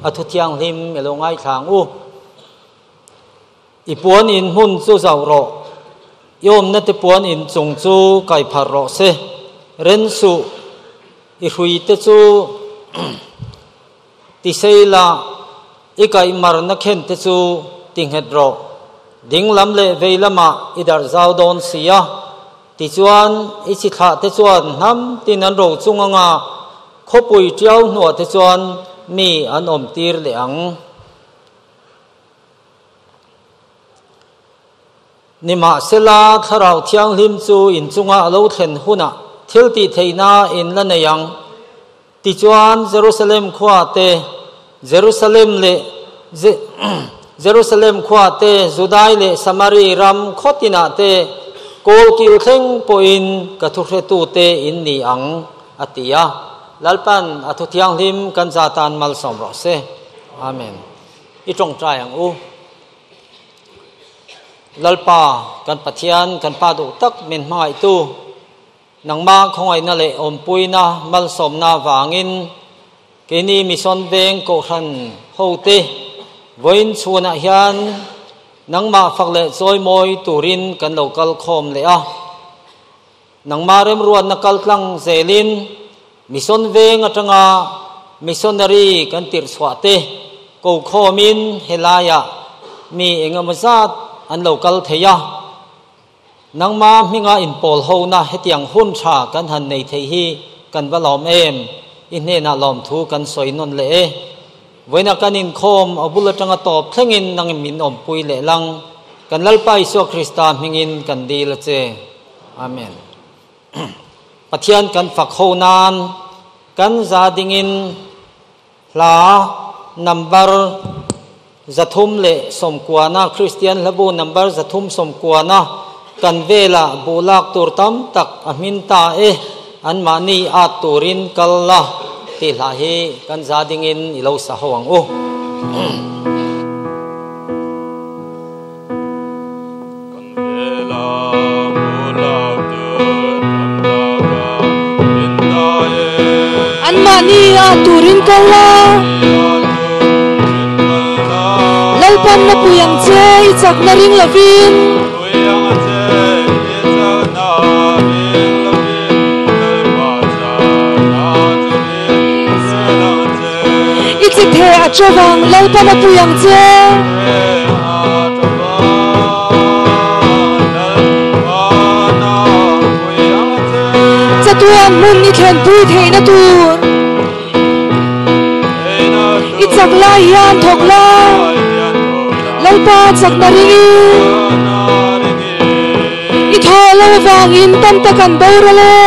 A thu thianghlim i lo ngaithla ang u. I puan in hmun chu zauh rawh, i awmna te puan in chung chu kai pharh rawh se. Ren suh, i hrui te chu ti sei la, i kaih marna khen te chu ti nghet rawh. Ding lam leh vei lamah i darh zau dawn si a. Tichuan, i chi thlah te chuan hnam tin an ro chung anga khawpui tiau hnuah te chuan mi an awm tir leh ang. Nimahsela, Thlarau Thianghlim chu in chunga a lo thlen hunah thil tih theihna in la nei ang. Tichuan, Jerusalem khua te, Jerusalem leh Jerusalem khua te, Judai leh Samari ram khaw tinah te, kawl kil thleng pawhin ka thuhretute in ni ang, a ti a. Lalpan a thu thianghlim kan za tan malsawm rawh se. Amen. I tawngtai ang u. Lalpa, kan Pathian, kan Pa duh tak min hmangaihtu, nangmah khawngaihna leh awmpuina malsawmna vangin keini Mission Veng Kohhran hote vawiin chhunah hian nangmah fak leh chawimawi turin kan lo kal khawm leh a. Nangmah remruatna kaltlang zelin Mission Veng atanga missionary kan tirh chhuah te ko khawmin helaiah mi engemaw zat an lo kal thei a. Nangmah hminga inpawl hona hetiang hun tha kan han nei thei hi kan va lawm em? I hnenah lawmthu kan sawi nawn leh e. Vawiina kan inkhawm a bul atanga tawp thlengin nangin min awmpui leh lang. Kan Lalpa Isua Krista hmingin kan dil a che. Amen. Pathian kan fak ho nan kan za dingin hla number 390 Kristian hlabu number 390 kan velah buh lak tur tam tak a hmin ta e anmahni at turin kal la tih hla hi kan za dingin i lo sa ho ang u. Anmahni a turin kal la, Lalpan na pui ang che i chakna ring lovin. I chi theh a chaw vang Lalpan a pui ang che. Chatuan hmun i thlenpui theihna tur i chak lai hian thawk la, Lalpa chakna ringin i thawh lo vangin tam tak an boral e.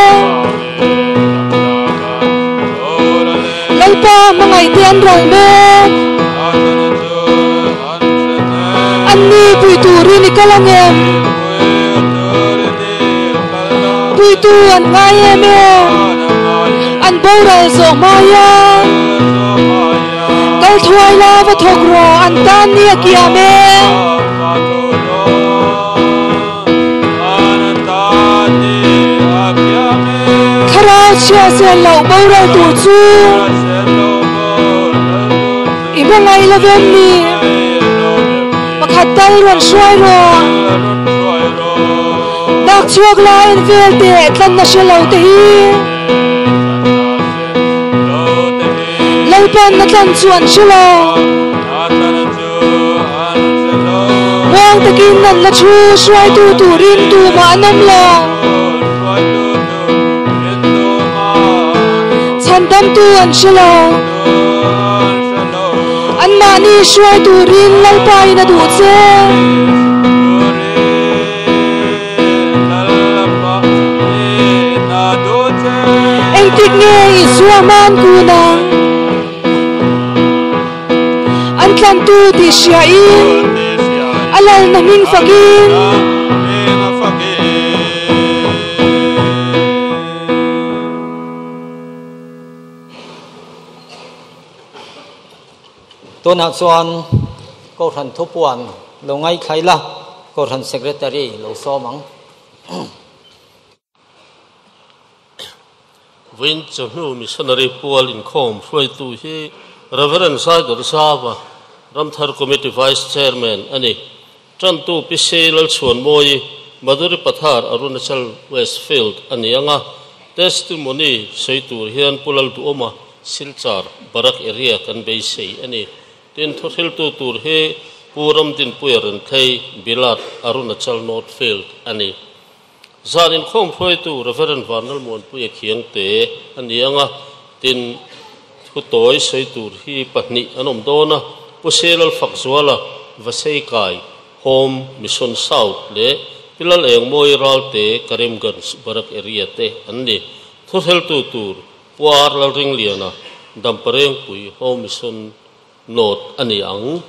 Lalpa hmangaihte an ral mek. Anni pui turin i kal ang em? Puitu an ngai em em? An boral zawh hmai a. Kal thuai la va thawk rawh an tan ni a kiam e. Thlarau chhia zel loh boral tur chu i hmu ngai lo vem ni? Pakhat tal rawn hruai rawh. Dak chhuak la en vel teh tlanna hre lo te hi. Lalpan na tlan chu an hre lo. Muang takin an la thu hruaitu turin tumah an awm lo. Chhandamtu an hre lo. Anmahni hruai turin Lalpain a duh che. Engtik nge Isua hman kun ang? An tlantu tih hriain a lalna hming fakin. Tunah chuan Kohhran thupuan lo ngaithlai la, Kohhran Secretary lo sawm ang. Vawiin chawhnu Missionary Pual inkhawm hruaitu hi Rev. Zaidorzava, Ramthar Committee Vice Chairman a ni. Tantu Pi Sei Lalchhuanmawii, Madhuri Pathar, Arunachal West Field a ni ang a, testimony sawi tur hian Pu Lalduhawma, Silchar, Barak Area kan beisei a ni. Tin, thuhriltu tur hi Pu Ramdinpuia Renthei, Bilat, Arunachal North Field a ni. Zan inkhawm hruaitu Rev. Vanlalmuanpuia Khiangte a ni ang a, tin, thu tawi sawi tur hi pahnih an awm dawn a, Pu Selal Fakzuala, Vaseikai, Home Mission South leh Pi Lal Engmawi Ralte, Karimganj, Barak Area te an ni. Thuhreltu tur Pu Ar Lalringliana, Damparengpui, Home Mission North a ni ang.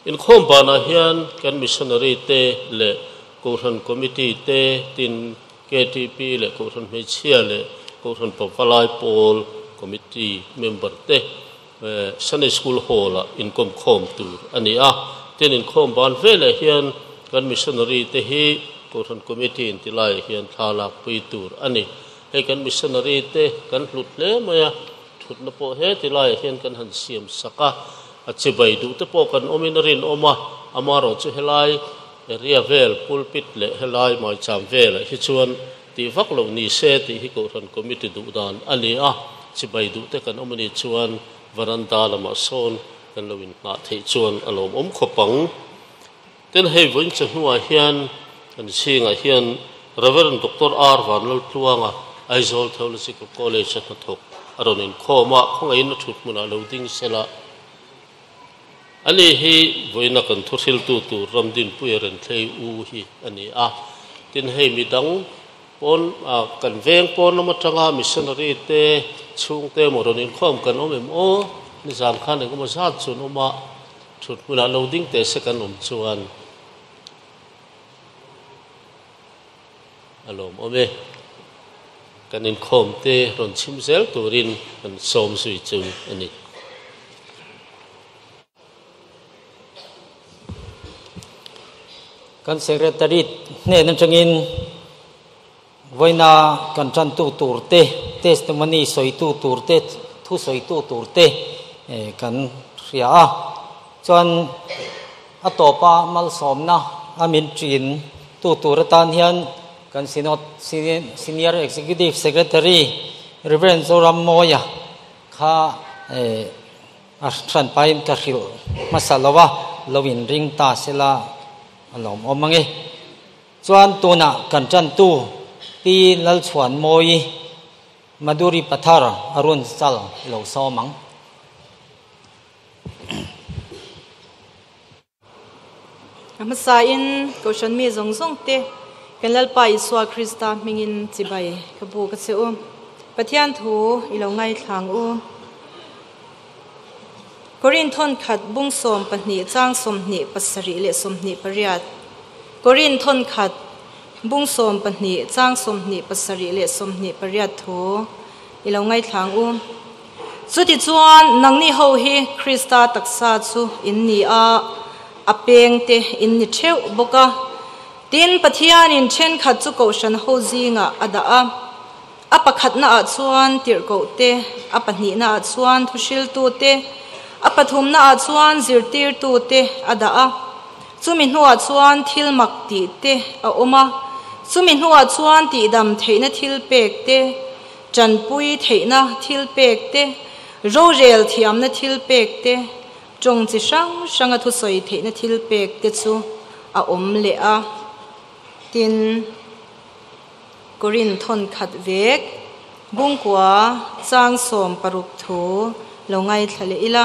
Inkhawm banah hian kan missionary te leh Kohhran Committee te, tin ktp leh Kohhran Hmeichhia leh Kohhran Pavalai Pawl Committee member te Sunday School Hall-ah inkawm khawm tur a ni a. Tin inkhawm ban veleh hian kan missionary te hi Kohhran Committee inti laiah hian thla lakpui tur a ni. Hei kan missionary te kan hlut hle mai a. Thutna pawh heti laiah hian kan han siam sak a, a chibai duh te pawh kan awmin a rinawm a, amaherawh chu helai area vel pulpit leh helai maicham velah hi chuan tih vak loh ni se tih hi Kohhran Committee duh dan a ni a, chibai duh te kan awm a nih chuan varanda lamah sawn kan lo inhnah theih chuan a lawmawm khawp ang. Tin, hei vawiin che hnuah hian kan zingah hian Rev. Doctor R. Vanlaltluanga, Aizawl Theological College-a hnathawk a rawn inkhawm a, khawngaihin a thut hmunah lo ding sela. Ani hi vawiina kan thuhriltu tur Ramdinpuia Renthlei U hi a ni a. Tin, hei midang pawn kan veng pawn lam atanga missionary te chhungte emaw rawn inkhawm kan awm em aw? Nizan khan engemaw zat chu an awm a. Thut hmunah lo ding teh se kan awm chuan a lawmawm e. Kan inkhawm te rawn chhim zel turin kan sawm zui chu a ni. Kan Secretary hnen atangin vawiina kan tantu tur te, testimony sawitu tur te, thu sawitu tur te kan hria a. Chuan a tawpa malsawmna a min ṭin tu tur atan hian kan Synod Senior Executive Secretary Rev. Zoram Mawia kha a hranpain ka hrilh hmasa lo a, lo inring ta sela a lawmawm ang e. Chuan tunah kan tantu Pi Lalchhuanmawii Madhuri Pathar a rawn chal lo sawm ang. A hmasain Kohhran mi zawng zawng te kan Lalpa Isua Krista hmingin chibai ka bu ka che u. Pathian thu i lo ngaithlang u. Korin thawnkhat bung 12 chang 27 leh 28. Korin thawnkhat bung 12 chang 27 leh 28 thu i lo ngaithlang u. Chutichuan nangni ho hi Krista taksa chu in ni a, a peng te in ni theuh bawk a. Tin, Pathianin thenkhat chu kohhran ho zingah a dah a. A pakhatnaah chuan tirhkohte, a pahnihnaah chuan thuhriltute, a pathumnaah chuan zirtirtute a dah a. Chumi hnuah chuan thil mak tihte a awm a, chumi hnuah chuan tihdam theihna thil pekte, tanpui theihna thil pekte, rorel thiamna thil pekte, tawng chi hrang hranga thusawi theihna thil pekte chu a awm leh a. Tin. Korin thawnkhat vek, Bungkua chang 60 thu lo ngaithla leh ila.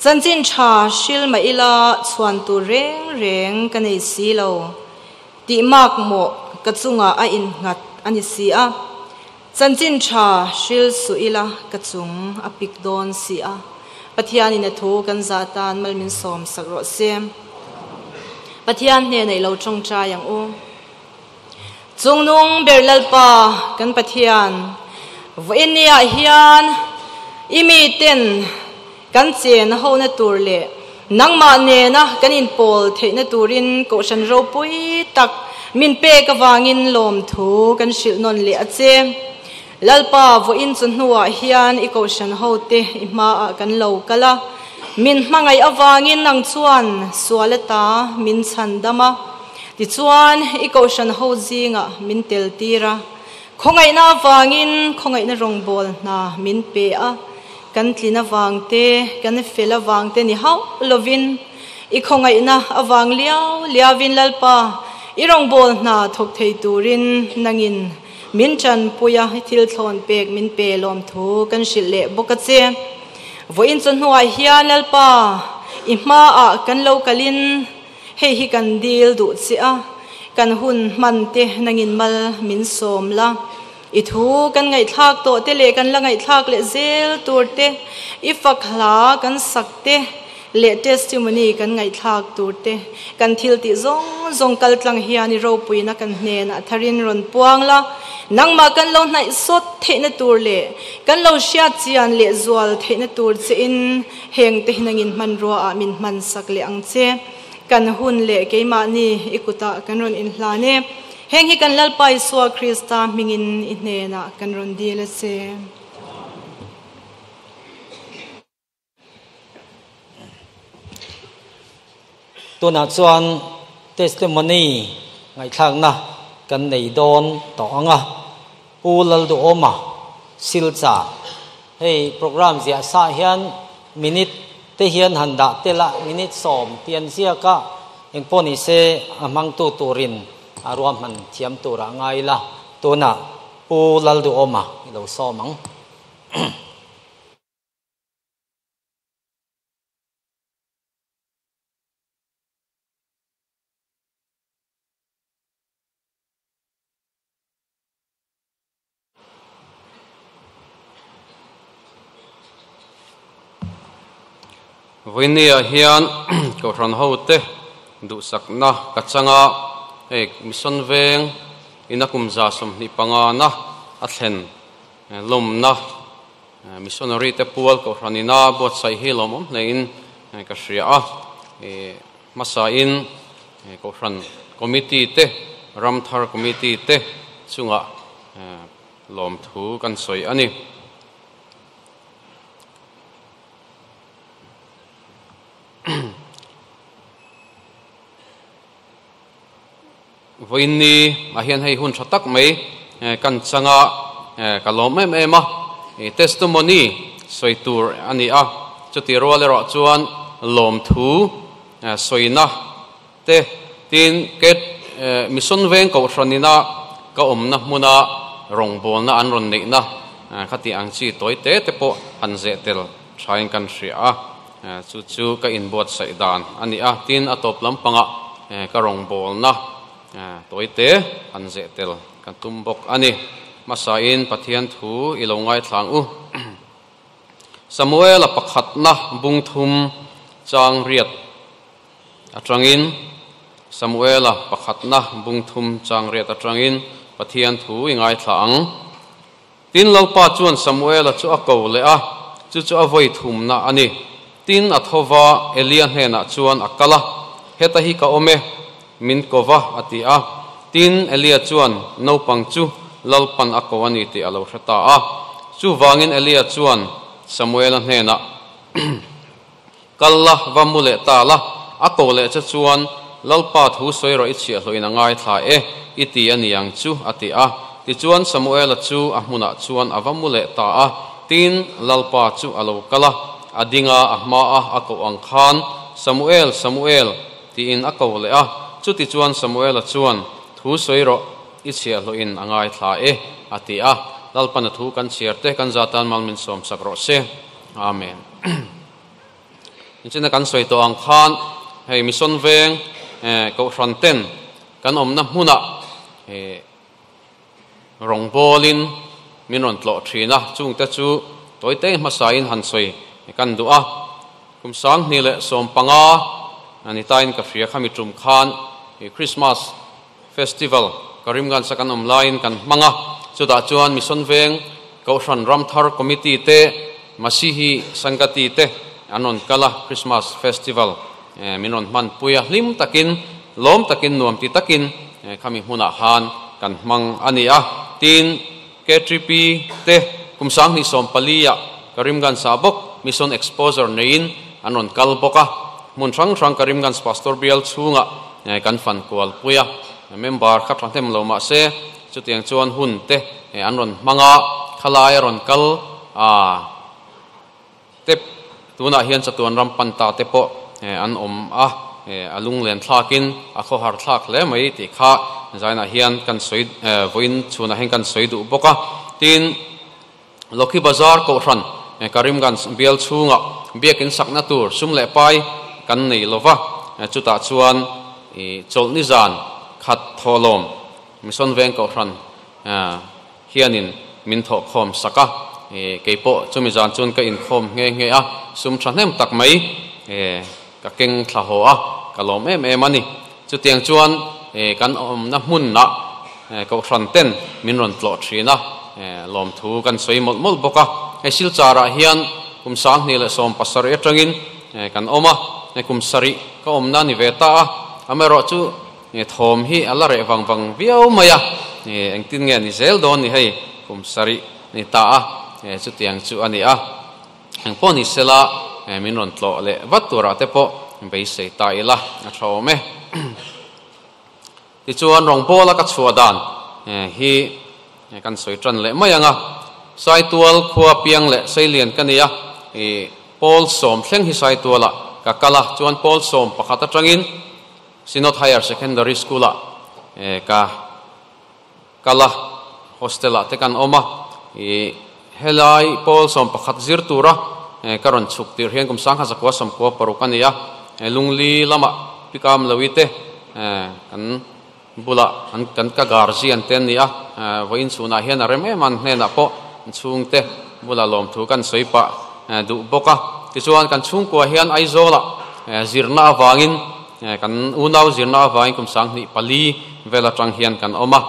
Chanchin tha hril mah ila chhuan tur reng reng ka nei si lo. Tih mak mawh ka chungah a innghat a ni si a. Chanchin tha hril suh ila ka chung a pik dawn si a. Pathianin a thu kan zah tan mal min sawm sak rawh se. Pathian hnenah i lo tawngtai ang u. Chungnung ber Lalpa kan Pathian, vawiin niah hian i miten kan chen hona tur leh nangmah nena kan inpawl theihna turin Kohhran ropui tak min pek avangin lawmthu kan hrilh nawn leh a che. Lalpa vo in chu hnuah hian i kohhran ho te i hmaah kan lo kal a. Min hmangaih avangin nang chuan sual ata min chhan dam a. Tichuan i kohhran ho zingah min tel tir a. Khawngaihna avangin khawngaihna rawngbâwl hna min pe a. Kan tlin avang te, kan fel avang te ni hauh lovin i khawngaihna avang liau liauin Lalpa i rawngbâwl hna thawk thei turin nangin min ṭanpui a, i thil thlawn pek min pe lawm thu kan hrilh leh bawk a che. Vawiin chu hnuah hian Lalpa i hmaah kan lo kalin hei hi kan dil duh che a, kan hun hman te nangin mal min sawm la. I thu kan ngaihthlak tawh te leh kan la ngaihthlak leh zel tur te, i fak hla kan sak te leh testimony kan ngaihthlak tur te, kan thil tih zawng zawng kal tlang hian i ropuina kan hnenah tharin rawn puang la. Nangmah kan lo hnaih sawt theihna tur leh kan lo hriat chian leh zual theihna tur che in heng te hi nangin hmanrua ah min hman sak leh ang che. Kan hun leh keimahni i kutah kan rawn inhlan e. Heng hi kan Lalpa Isua Krista hmingin i hnenah kan rawn dil a che. Tunah chuan testimony ngaihthlakna kan nei dawn tawh ang a, Pu Lalduhawma Silchar hei program ziah sah hian minute te hian han dah tel a, minute 10 tih an ziak a, engpawh ni se a hmangtu turin a ruahman thiam turah ngai ila, tunah Pu Lalduhawma i lo sawm ang. Vawinia hian Kohhran hote duhsakna ka changa hei Mission Veng ina kum 25 na a thlen lawmna Missionary te pual Kohhran ina buatsaih hi lawmawm hlein ka hria a. Hmasain Kohhran Committee te, Ramthar Committee te chungah lawmthu kan sawi a ni. Vawiinni ah hian hei hun tha tak mai kan chang a, ka lawm em em a, testimony sawi tur a ni a, chuti rual erawh chuan lawmthu sawina te tin ket Mission Veng Kohhranina ka awmna hmuna rawngbawlna an rawn neihna khati ang chi tawi te te pawh han zeh tel thain kan hria a. Chu chu ka inbuatsaih dan a ni a, tin a tawp lampangah ka rawngbawlna tawite han zeh tel ka tum bawk a ni. Hmasain Pathian thu i lo ngaithlang u. Samuela pakhatna bung thum chang riat atangin Samuela pakhatna bung thum chang riat atangin Pathian thu i ngaithla ang. Tin, Lalpa chuan Samuela chu a ko leh a, chu chu a vawi thumna a ni. Tin, a tho va, Elia hnenah chuan a kal a, Heta hi ka awm e, min ko va, a ti a. Tin, Elia chuan naupang chu Lalpan a ko a ni tih a lo hre ta a. Chuvangin Elia chuan Samuela hnenah, Kal la, va mu leh ta la, a ko leh che chuan, Lalpa thu sawi rawh i chhiahhlawhin a ngaithla e, i ti a ni ang chu, a ti a. Tichuan Samuela chu a hmunah chuan a va mu leh ta a, tin, Lalpa chu a lo kal a, a ding a, a hmaa a koh ang khan, Samuel, Samuel, tiin a ko leh a. Chutichuan Samuela chuan, Thu sawi rawh, i chhiahhlawhin a ngaithla e, a ti a. Lalpan a thu kan chhiar te, kan zatan mal min sawmsak rawh se. Amen. Inchina kan sawi tawh ang khan hei Mission Veng Kohhran ten kan awmna hmunah rawngbawlin min rawn tlawh thin a, chungte chu tawite hmasain han sawi kan duh a. Kum 2015 a ni tain ka hria khami tum khan Christmas Festival Karimganj a kan awm laiin kan hmang a, chutah chuan Mission Veng Kohhran Ramthar Committee te, Masihi Sangati te an rawn kal a, Christmas Festival min rawn hmanpui a, hlim takin, lawm takin, nuam ti takin khami hmunah khan kan hmang a ni a, tin. KTP te kum 2014 ah Karimganj ah bawk Mission Exposure neiin an rawn kal bawk a, hmun hrang hrang Karimganj Pastor bial chhungah kan fan kual pui a, member kha thahnem lo mah se chutiang chuan hun te an rawn hmang a, khalai a rawn kal a te tunah hian chatuan ram pan ta te pawh an awm a, a lunglen thlakin a khawhar thlak hle mai tih kha zainah hian kan sawi vawiin chhunah hian kan sawi duh bawk a, tin. Lokhi Bazar Kohhran Karimganj bial chhungah biakin sakna tur sum leh pai kan nei lo va, chutah chuan chawlhni zan khat thawhlawm Mission Veng Kohhran hianin min thawhkhawm sak a, keipawh chumi zan chuan ka inkhawm nghe nghe a, sum thahnem tak mai ka keng thla haw a, ka lawm em em a ni. Chutiang chuan kan awmna hmunah Kohhran ten min rawn tlawh thin a, lawmthu kan sawi mawlh mawlh bawk a. Hei Silchar-ah hian kum 2017 atangin kan awm a, kum sarih ka awmna a ni ve ta a, amaherawhchu thawm hi a la reh vang vang viau mai a, engtin nge ni zel dawn ni hei kum sarih ni ta a, chutiang chu a ni a. Engpawh ni sela min rawn tlawh leh vat turah te pawh beisei ta ila a tha awm e. Tichuan rawngbawla ka chhuah dan hi kan sawi tan leh mai ang a. Saitual khua piang leh Seilian ka ni a, Pawl sawm thleng hi Saitualah ka kal a, chuan Pawl sawm pakhat atangin Synod Higher Secondary School-ah ka kal a, hostel-ah te kan awm a, helai Pawl 11 zir tura ka rawn chhuk tirh hian kum 1996 a ni a, Lungli lamah Pikam Loite te kan bulah an kan ka guardian te an ni a, vawiin chhunah hian a rem em a, an hnenah pawh an chhungte bulah lawmthu kan sawi pah duh bawk a, tichuan kan chhungkua hian Aizawlah zirna avangin Kan unau zirna avangin kum 2004 vel atang hian kan awm a,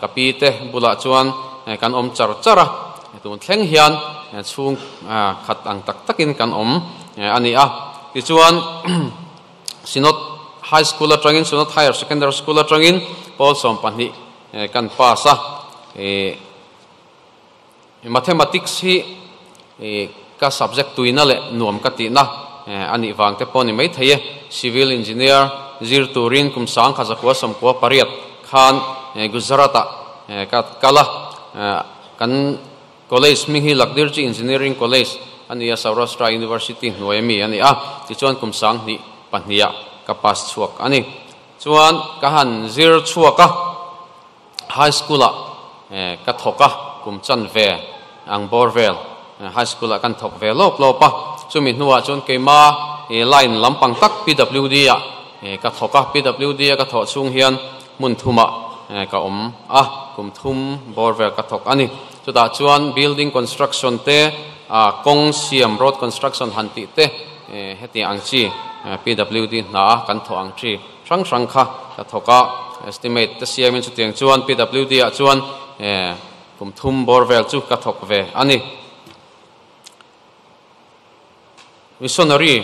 ka pi te bulah chuan kan awm char char a, tun thleng hian chhung khat ang tak takin kan awm a ni a. Tichuan Synod High School atangin Synod Higher Secondary School atangin pawl 12 kan pass a, Mathematics hi ka subject tuina leh nuam ka tihna a nih vang te pawh a ni maithei e. Civil Engineer zir turin kum 1998 khan Gujarat-ah ka kal a, kan college hming hi Lakdirji Engineering College a ni a, Saurashtra University hnuai ami a ni a, tichuan kum 2002-ah ka pass chhuak a ni. Chuan ka han zir chhuak a. High School ah ka thawk a, kum chan ve ang bawr vel High School ah kan thawk ve lawp lawp a, chumi hnuah chuan keima line lampang tak PWD ah ka thawk a, PWD a ka thawh chhung hian hmun thumah ka awm a, kum thum bawr vel ka thawk a ni. Chutah chuan building construction te, kawng siam road construction han tih te hetiang ang chi PWD hna a kan thawh ang chi hrang hrang kha ka thawk a, estimate te siamin chutiang chuan PWD ah chuan kum thum bawr vel chu ka thawk ve a ni. Missionary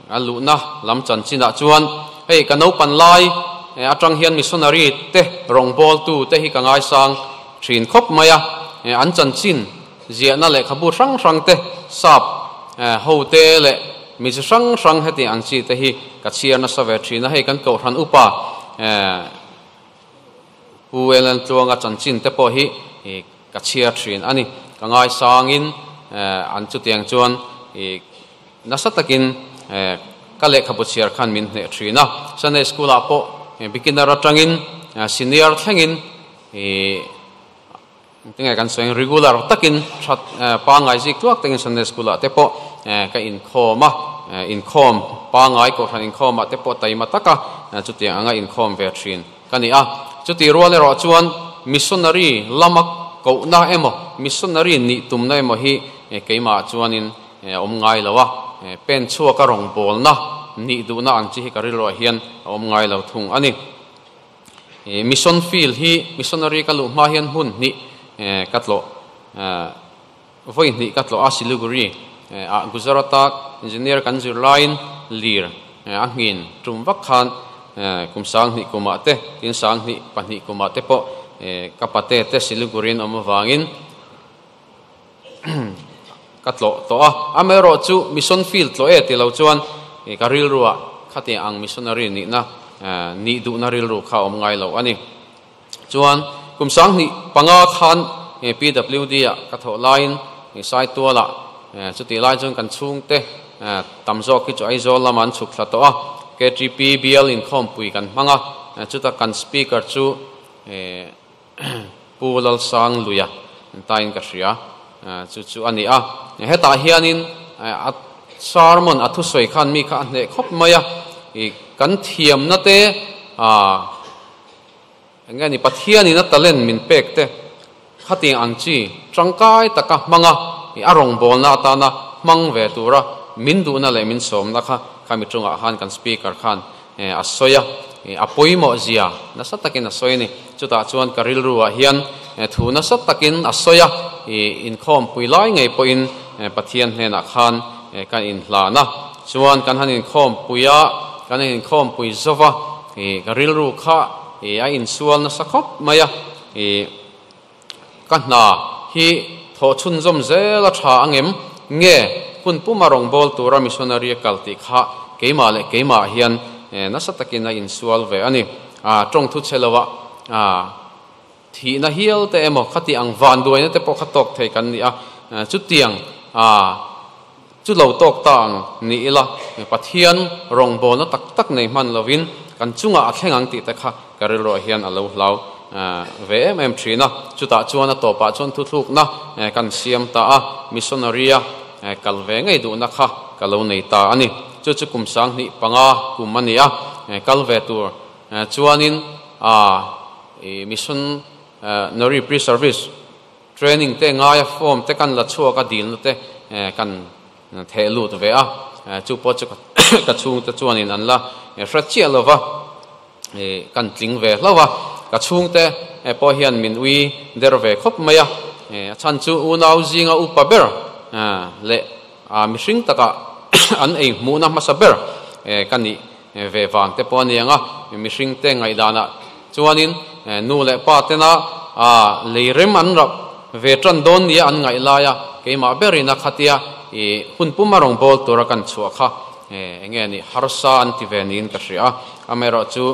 a luhna lam chanchinah chuan hei ka naupan lai atang hian missionary te rawngbawltu te hi ka ngaisang thin khawp mai a, an chanchin ziahna lehkhabu hrang hrang te, sap ho te leh mi chi hrang hrang heti ang chi te hi ka chhiar nasa ve thin a, hei kan Kohhran upa Pu Ellen Tluanga chanchin te pawh hi ka chhiar thin a ni. Ka ngaisangin an chutiang chuan nasa takin ka lehkhabu chhiar khan min hneh thin a, Sunday School ah pawh beginner atangin senior thlengin Tinge kan sawi regular takin that pangngai zik tluak takin Sunday School ah te pawh ka inkhawm a, inkhawm pangngai kohhran inkhawm ah te pawh taima taka chutiang anga inkhawm ve thin ka ni a. Chuti rual erawh chuan missionary lama kohna emaw missionary nih tumna emaw hi keimah chuanin a awm ngai lo a, pen chhuaka rawngbawlna nih duhna ang chi hi ka rilruah hian a awm ngai lo thung a ni. Mission field hi missionary ka luh hma hian hmun hnih ka tlawh vawi hnih ka tlawh a Siliguri ah Gujarat a engineer kan zir laiin lir a nghin tum vak khan kum 2000 kumah te tin 2002 kumah te pawh Ka pate te Siliguri-in awm avangin ka tlawh tawh a. Amaherawhchu mission field tlawh e ti lo chuan ka rilruah khatiang ang missionary nihna nih duhna rilru kha a awm ngai lo a ni. Chuan kum 2005 khan PWD ah ka thawh laiin Saitualah chutih lai chuan kan chhungte tam zawk hi chu Aizawl lamah an chhuk thla tawh a, KTP bial inkhawmpui kan hmang a, chuta kan speaker chu Pu Lalsang Luia tain ka hria chu chu a ni a. Hetah hianin a sermon a thusawi khan mi kha a hneh khawp mai a, kan thiamna te Eng nge ni Pathianin a talent min pek te khatiang ang chi tangkai taka hmanga i a rawngbawlna atana hmang ve tura min duhna leh min sawmna kha khami tungah khan kan speaker khan a sawi a, a pawimawh zia nasa takin a sawi a ni. Chutah chuan ka rilruah hian thu nasa takin a sawi a, i inkhawmpui lai ngei pawhin Pathian hnenah khan kan inhlan a. Chuan kan han inkhawmpui a, kan han inkhawmpui zova, I ka rilru kha i a insual nasa khawp mai a, i ka hna hi thawh chhunzawm zel a tha angem nge hun puma rawngbâwl tura missionary a kal tih kha keimah leh keimah hian nasa takin a insual ve a ni. A tawng thu chhe loah a thihna hial te emaw khati ang vanduaina te pawh kha tawk thei kan ni a, chutiang a Chu lo tawk ta ang ni ila, Pathian rawngbawlna tak tak nei hman lovin kan chungah a thleng ang tih te kha ka rilruah hian a lo hlau ve em em thin a. Chutah chuan a tawpah chuan thuthlukna kan siam ta a, missionary-a kal ve ngei duhna kha ka lo nei ta a ni. Chu chu kum 2005 kum a ni a, kal ve tur chuanin missionary pre-service Training te ngaia form te kan la chhuak a dilna te kan theh lut ve a, chu pawh chu ka chhungte chuanin an la hre chiah lo va, kan tling ve hlauh a, ka chhungte pawh hian min ui der ve khawp mai a, a chhan chu unau zinga upa ber leh mihring takah an ei hmuhna hmasa ber ka nih ve vang te pawh a ni ang a, mihringte ngaihdanah chuanin nu leh pa tena lei rem an rap ve tan dawn nia an ngaih laia keimah berin a khatia i hun puma rawn bawl tura kan chhuah kha eng nge ni harsa an ti ve niin ka hria a, amaherawhchu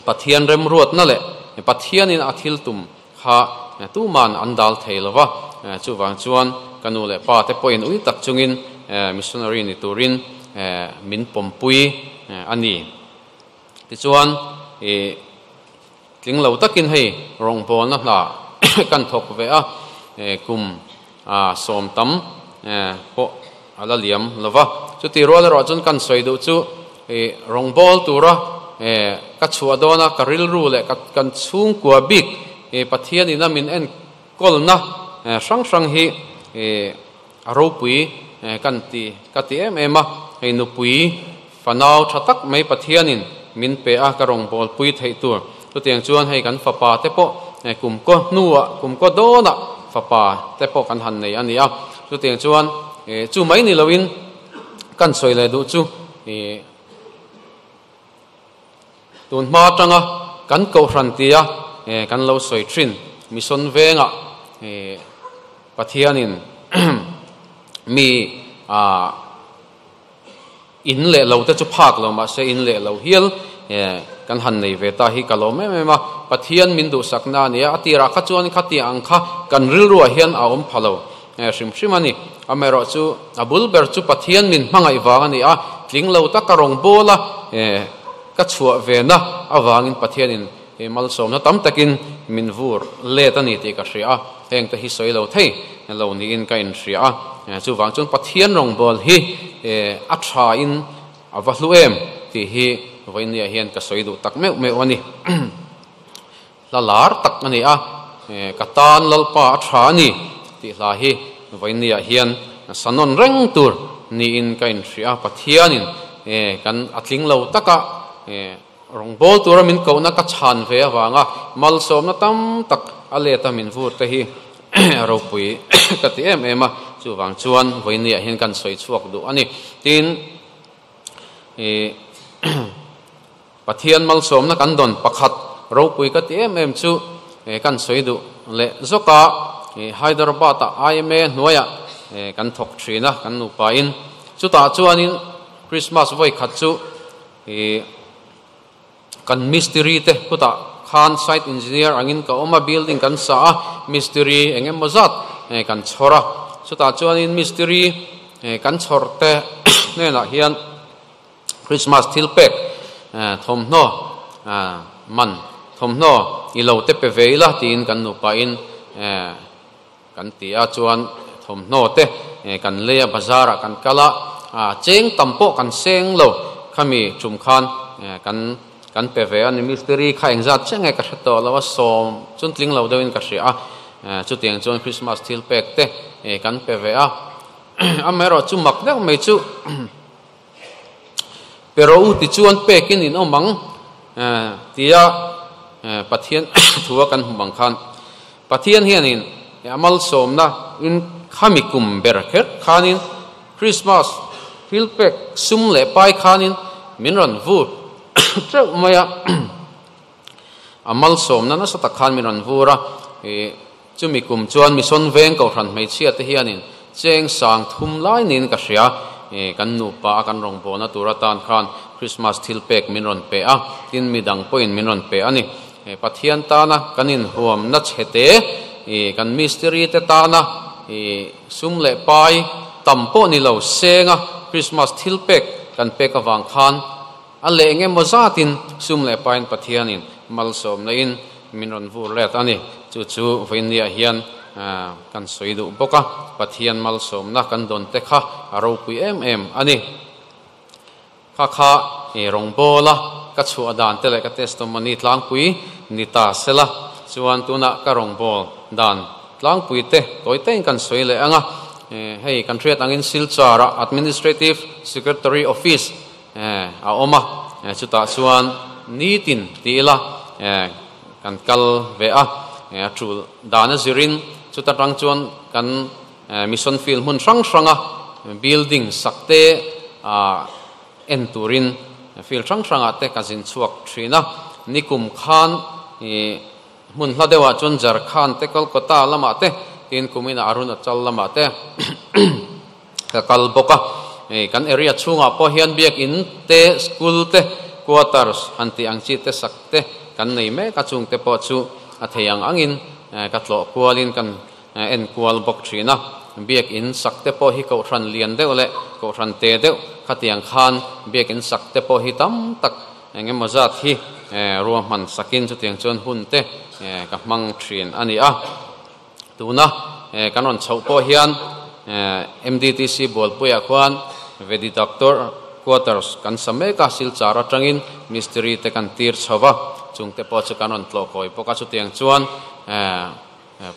Pathian remruatna leh Pathianin a thil tum kha tuman an dal thei lo va, chuvang chuan ka nu leh pa te pawhin ui tak chungin missionary ni turin min pawmpui a ni. Tichuan i tling lo takin hei rawngbawlna hna kan thawk ve a, kum sawm tam pawh a la liam lo va. Chuti rual erawh chuan kan sawi duh chu i rawngbâwl tura ka chhuah dawna ka rilru leh kan chhungkua bik Pathianin a min enkawlna hrang hrang hi a ropui kan ti ka ti em em a. Hei nupui fanau tha tak mai Pathianin min pe a ka rawngbâwlpui theih tur. Chutiang chuan hei kan fapa te pawh kumkaw hnuah kumkaw dawnah fapa te pawh kan han nei a ni a. Chutiang chuan chu mai ni loin kan sawi leh duh chu i tun hma atanga kan kohhran tia kan lo sawi thin mission vengah Pathianin mi in leh lo te chu phak lo mahse in leh lo hial kan han nei ve ta hi ka lawm em em a, Pathian min duhsakna a ni a, a tirah kha chuan khatiang ang kha kan rilruah hian a awm pha lo hrim hrim a ni. Amaherawh chu a bul ber chu Pathian min hmangaih vang a ni a, tling lo taka rawngbawla ka chhuah vena avangin Pathianin malsawmna tam takin min vur let a ni tih ka hria a, heng te hi sawi lo thei lo niin ka inhria a, chuvang chuan Pathian rawngbâwl hi a thain a va hlu em tih hi vawinia hian ka sawi duh tak meuh meuh a ni. Hla lar tak a ni a, ka tan Lalpa a tha a ni tih hla hi vawinia hian sanawn reng tur niin ka inhria a, Pathianin kan a tling lo taka Rawngbâwl tura min kohna ka chhan ve avanga malsawmna tam tak a let a min vur te hi a ropui ka ti em em a, chuvang chuan vawinia hian kan sawi chhuak duh a ni. Tin, i Pathian malsawmna kan dawn pakhat ropui ka ti em em chu kan sawi duh leh zawk a, Hyderabad ah IMA hnuaiah kan thawk thin a kan nupa in. Chutah chuanin Christmas vawi khat chu kan mistiri te kutah khan site engineer angin ka awm a, building kan sa a, mistiri eng emaw zat kan chhawr a. Chutah chuanin mistiri kan chhawr te hnenah hian Christmas thil pek thawmhnaw man thawmhnaw i lo te pe ve ila tiin kan nupa in kan ti a, chuan thawmhnaw te kan lei a, bazar ah kan kal a, cheng tam pawh kan seng lo khami tum khan kan kan pe ve a ni. Mistiri kha engzat chiah nge ka hre tawh lo a, sawm chun tling lo deuhin ka hria a, chutiang chuan Christmas thil pek te kan pe ve a, amaherawh chu mak deuh mai chu Pero u tichuan pekin in awm ang tia Pathian thua kan hmu ang khan Pathian hianin a malsawmna in khami kum ber kher khanin Christmas thil pek sum leh pai khanin min rawn vur teuh mai a, a malsawmna nasa tak khan min rawn vur a. Chumi kum chuan Mission Veng Kohhran hmeichhia te hianin cheng sang thum lai niin ka hria. Kan nupa a kan rawngbawlna tur atan khan Christmas thil pek min rawn pe a, tin midang pawhin min rawn pe a ni. Pathian tana kan inhuamna chhete, kan mistiri te tana sum leh pai tam pawh ni lo senga Christmas thil pek kan pek avang khan A leh eng emaw zatin sum leh pain Pathianin malsawmna in min rawn vur let a ni. Chu chu vawinia hian kan sawi duh bawk a, Pathian malsawmna kan dawn te kha a ropui em em a ni. Kha kha rawngbawla ka chhuah dan te leh ka testimony tlangpui ni ta sela chuan tunah ka rawngbâwl dan tlangpui te tawi tein kan sawi leh ang a. Hei kan hriat angin Silchar-ah Administrative Secretary Office a awm a, chutah chuan nitin ti ila kan kal ve a, a tul dan a zirin chuta tang chuan kan mission field hmun hrang hranga building sak te en turin field hrang hrangah te ka zin chhuak thin a, nikum khan hmun hla deuhah chuan Jharkhand te Kolkata lamah te tin kuminah Arunachal lamah te. Ka kal bawk a, hei kan area chhungah pawh hian biakinn te, school te, quarters han tih ang chi te sak te kan nei mek a, chung te pawh chu a thei ang angin ka tlawh kualin kan en kual bawk thin a. Biakinn sak te pawh hi kohhran lian deuh leh kohhran te deuh khatiang khan biakinn sak te pawh hi tam tak eng emaw zat hi ruahman sakin chutiang chuan hun te ka hmang thin a ni a. Tuna kan rawn chhoh pawh hian MDTC Bualpuiah khuan Vedi Doctor Quarters kan sa mek a, Silchar atangin mistiri te kan tir chho va, chungte pawh chu kan rawn tlawh kawi bawk a, chutiang chuan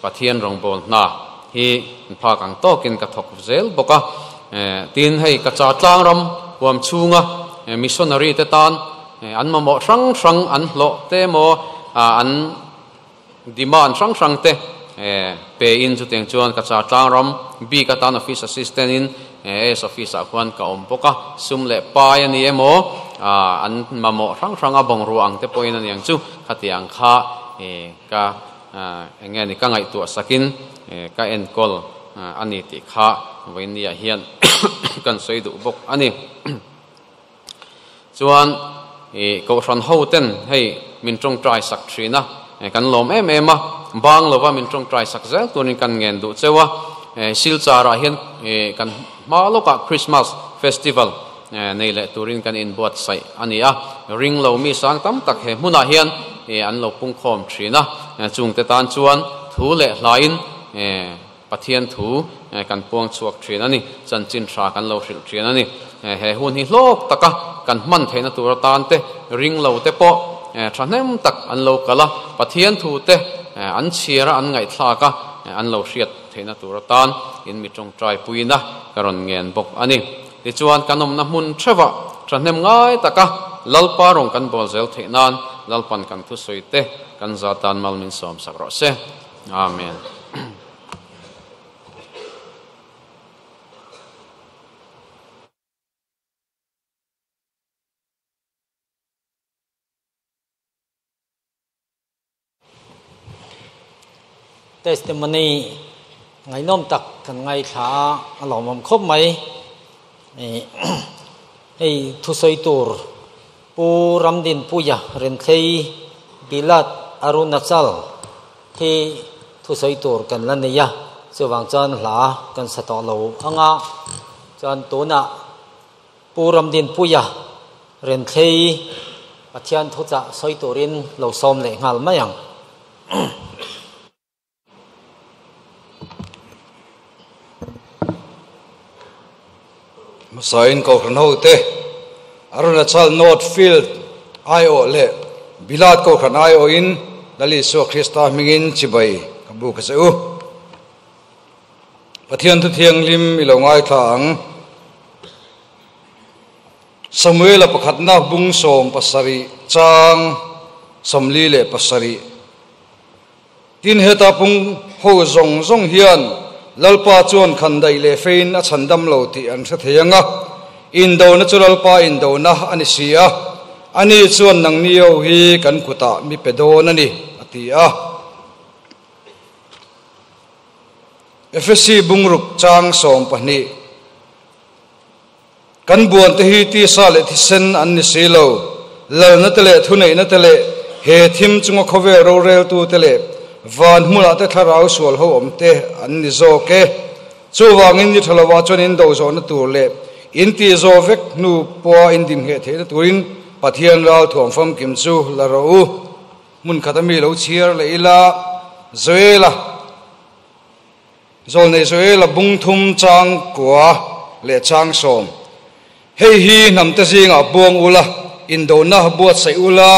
Pathian rawngbâwl hna hi phak ang tawkin ka thawk zel bawk a. Tin, hei ka cha tlang ram huam chhunga missionary te tan an mamawh hrang hrang an hlawh te emaw an Demand hrang hrang te pe in chutiang chuan ka char tlang ram bik atan office assistant in AS office ah khuan ka awm bawk a, sum leh pai a ni emaw an mamawh hrang hrang a bungrua ang te pawhin a niang chu khatiang kha ka eng nge ni ka ngaihtuah sakin ka enkawl a ni tih kha vawinia hian kan sawi duh bawk a ni. Chuan i Kohhran ho ten hei min tawngtai sak thin a, kan lawm em em a, bang lova min tawngtai sak zel turin kan ngen duh cheu a. Silchar ah hian kan hma lawkah Christmas Festival nei leh turin kan inbuatsaih a ni a, ring lo mi sang tam tak he hmunah hian an lo pungkhawm thin a, chungte tan chuan thu leh hlain Pathian thu kan puang chhuak thin a ni, chanchin tha kan lo hrilh thin a ni. He hun hi hlawk taka kan hman theihna tur atan te, ring lo te pawh thahnem tak an lo kal a, Pathian thu te an chhiar a, an ngaihthlak a, an lo hriat theihna tur atan in mi tawngtai puina ka rawn ngen bawk a ni. Tichuan kan awmna hmun theuhah thahnem ngai taka Lalpa rawn kan bawl zel theih nan Lalpan kan thusawi te kan zatan mal min sawmsak rawh se. Amen. Testimony ngaihnawm tak kan ngaithla a, a lawmawm khawp mai. Hei thusawi tur Pu Ramdinpuia Renthlei Bilat Arunachal hi thusawi tur kan la nei a, chuvang chuan hla kan sa tawh lo ang a, chuan tunah Pu Ramdinpuia Renthlei Pathian thuchah sawi turin lo sawm leh nghal mai ang. Hmasain Kohhran hote Arunachal North Field aiawh leh Bilat Kohhran aiawhin Lal Isua Krista hmingin chibai ka buk a che u. Pathian thu thianghlim i lo ngaithla ang. Samuela pakhatna bung 17 chang 47. Tin, heta pung ho zawng zawng hian Lalpa chuan khandaih leh fein a chhandam lo tih an hre thei ang a, indona chu Lalpa indona a ni si a, ani chuan nangni ho hi kan kutah mi pe dawn a ni, a ti a. Efesi bungruk chang 12. Kan buan te hi tisa leh thisen an ni si lo, lalna te leh thuneihna te leh he thim chunga khawvel roreltu te leh van hmunah te thlarau sual ho awm te an ni zawk e. Chuvangin ni tha lovah chuan in do zawhna tur leh in tih zawh vek hnu pawha in dingheh theihna turin Pathian ral thuam famkim chu la rawh u. Hmun khat ami lo chhiar leh ila, Joela. Zawlnei Joela bung thum chang kua leh chang 10. Hei hi hnamte zingah buang ula, indona buatsaih ula,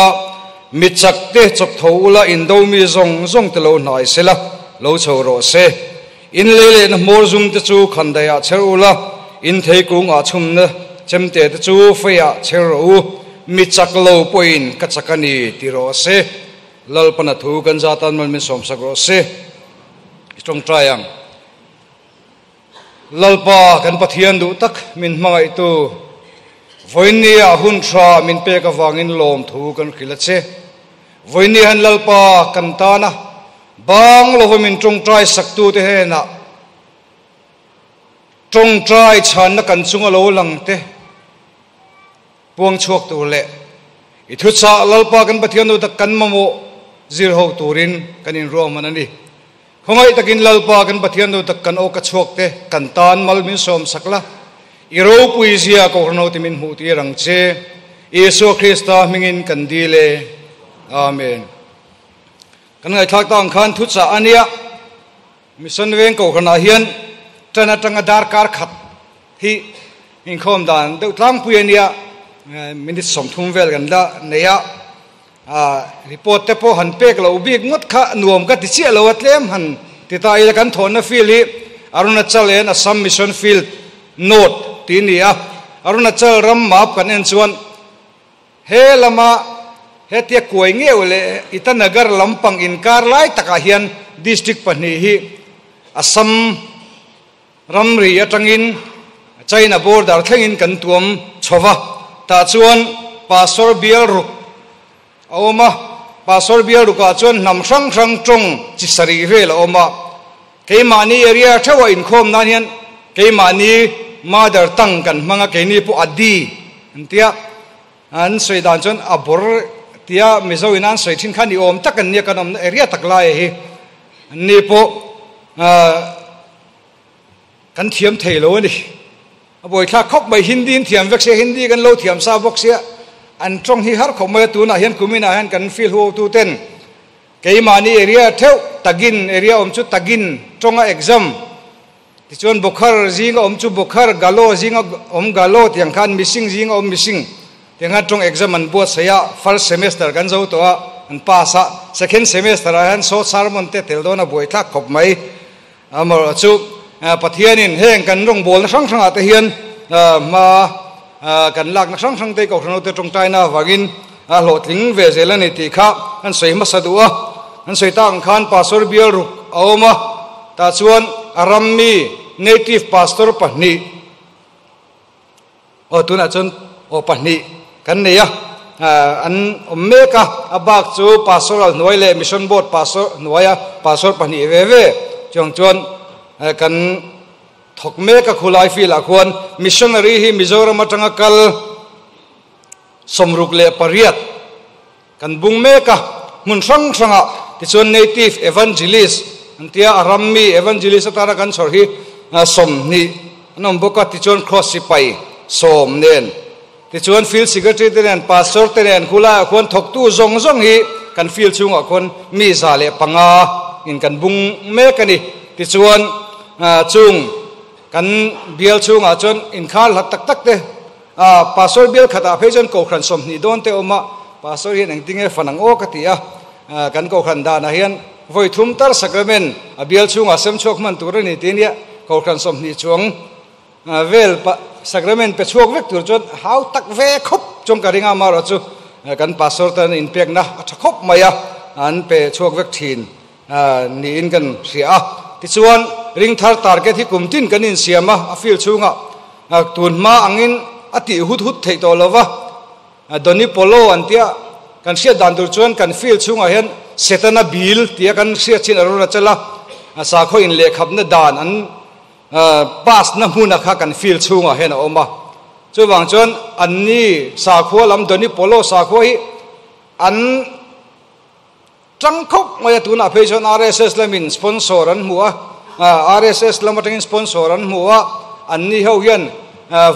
mi chak te chawp tho ula, indo mi zawng zawng te lo hnai sela, lo chho rawh se. In lei lehna hmawr zum te chu khandaiah chher ula, in thei kungah chhumna chemte te chu feiah chher rawh u, mi chak lo pawhin ka chak a ni ti rawh se. Lalpana thu kan zatan mal min sawmsak rawh se. I tawngtai ang. Lalpa kan Pathian duh tak min hmangaihtu, vawiinnia hun tha min pek avangin lawm thu kan hrilh a che. Vawiinni han Lalpa kan tana bang lova min tawngtai saktute hnenah tawngtai chhanna kan chunga lo lang te puang chhuak tur leh i thuchah Lalpa kan Pathian duh tak kan mamawh zir ho turin kan inruahman a ni. Khawngaih takin Lalpa kan Pathian duh tak kan aw ka chhuak te kan tan mal min sawm sak la, i ropui zia Kohhran ho ti min hmuh tir ang che. Isua Krista hmingin kan dil e. Amen. Kan ngaihthlak ta ang khan thuchah a nia. Mission Veng Kohhranah hian tan atanga darkar khat hi inkhawm dan deuh tlangpui a nia, minute 30 vel kan la nei a, report te pawh han pek loh bik ngawt kha nuam ka ti chiah lo a, tlem han ti ta ila kan thawhna field hi Arunachal and Assam Mission Field North tih a ni a, Arunachal ram map kan en chuan He lama hetia kuai ngeuh leh Itanagar lampang inkar lai takah hian district pahnih hi Assam ramri atangin China border thlengin kan tuam chho va, tah chuan Pastor bial ruk a awm a, Pastor bial rukah chuan hnam hrang hrang tawng chi sarih vel a awm a, keimahni area theuhah inkhawm nan hian keimahni mother tongue kan hmang a, keini pawh Adi an tia. An sawi dan chuan a bawr tia Mizo in an sawi thin kha ni awm tak an nia kan awmna area tak lai hi an ni pawh kan thiam thei lo a ni. A buaithlak khawp mai Hindi in thiam vek sia Hindi kan lo thiam sa bawk sia an tawng hi har khawp mai a tunah hian kuminah hian kan field huautu ten keimahni area theuh tagin area awm chu tagin tawnga exam Tichuan Bokhar zinga awm chu Bokhar, Galo zinga awm Galo tiang khan Mising zinga awm Mising tiang khan tawng exam an buatsaih a, first semester kan zo tawh a, an pass a, second semester ah hian short sermon te tel dawn a buaithlak khawp mai. Amaherawhchu chu Pathianin heng kan rawngbawlna hrang hrangah te hian hma kan lakna hrang hrang te Kohhran hote tawngtaina avangin a hlawhtling ve zel a ni tih kha an sawi hmasa duh a. An sawi tak ang khan Pastor bial ruk a awm a, tah chuan a ram mi native pastor pahnih aw tunah chuan aw pahnih kan nei a, An awm mek a, a bak chu pastoral hnuai leh mission board pastor hnuaia pastor pahnih ve ve chuang chuan kan thawk mek a khulai field ah khuan missionary hi Mizoram atanga kal 68 kan bung mek a hmun hrang hrangah tichuan native evangelist an tia a rammi evangelist atana kan chhawr hi 20 an awm bawk a tichuan cross sipai 10 nen tichuan field secretary te nen pastor te nen khulaiah khuan thawktu zawng zawng hi kan field chhungah khuan mi 105 in kan bung mek a ni tichuan chung kan bial chhungah chuan inkhar hlat tak tak te pastor bial khatah phei chuan kohhran 20 dawn te awm a pastor hian engtinge fan ang aw ka ti a kan kohhran danah hian voi thum tar sacrament a bial chhungah sem chhuak hman tur a ni ti nia kohhran 20 chuang vel sacrament pe chhuak vek tur chuan hau tak ve khawp chuang ka ringa mara chu kan pastor tan inpekna a tha khawp mai a an pe chhuak vek thin niin kan hria a tichuan ring thar target hi kum tin kan insiam a a field chhunga tun hma angin a tih hut hut theih tawh lova Doni Polo an tia kan hriat dan tur chuan kan field chhungah hian setana bil tia kan hriat chin aruna chala sakhaw in lehkhapna dan an pass na hmun a kha kan field chhungah hian a awm a chuwang chuan anni sakhua lam Doni Polo sakhua hi an tang khawp mai a tunah phei chuan RSS lamin sponsor an hmu a RSS lam atangin sponsor an hmu a anni ho hian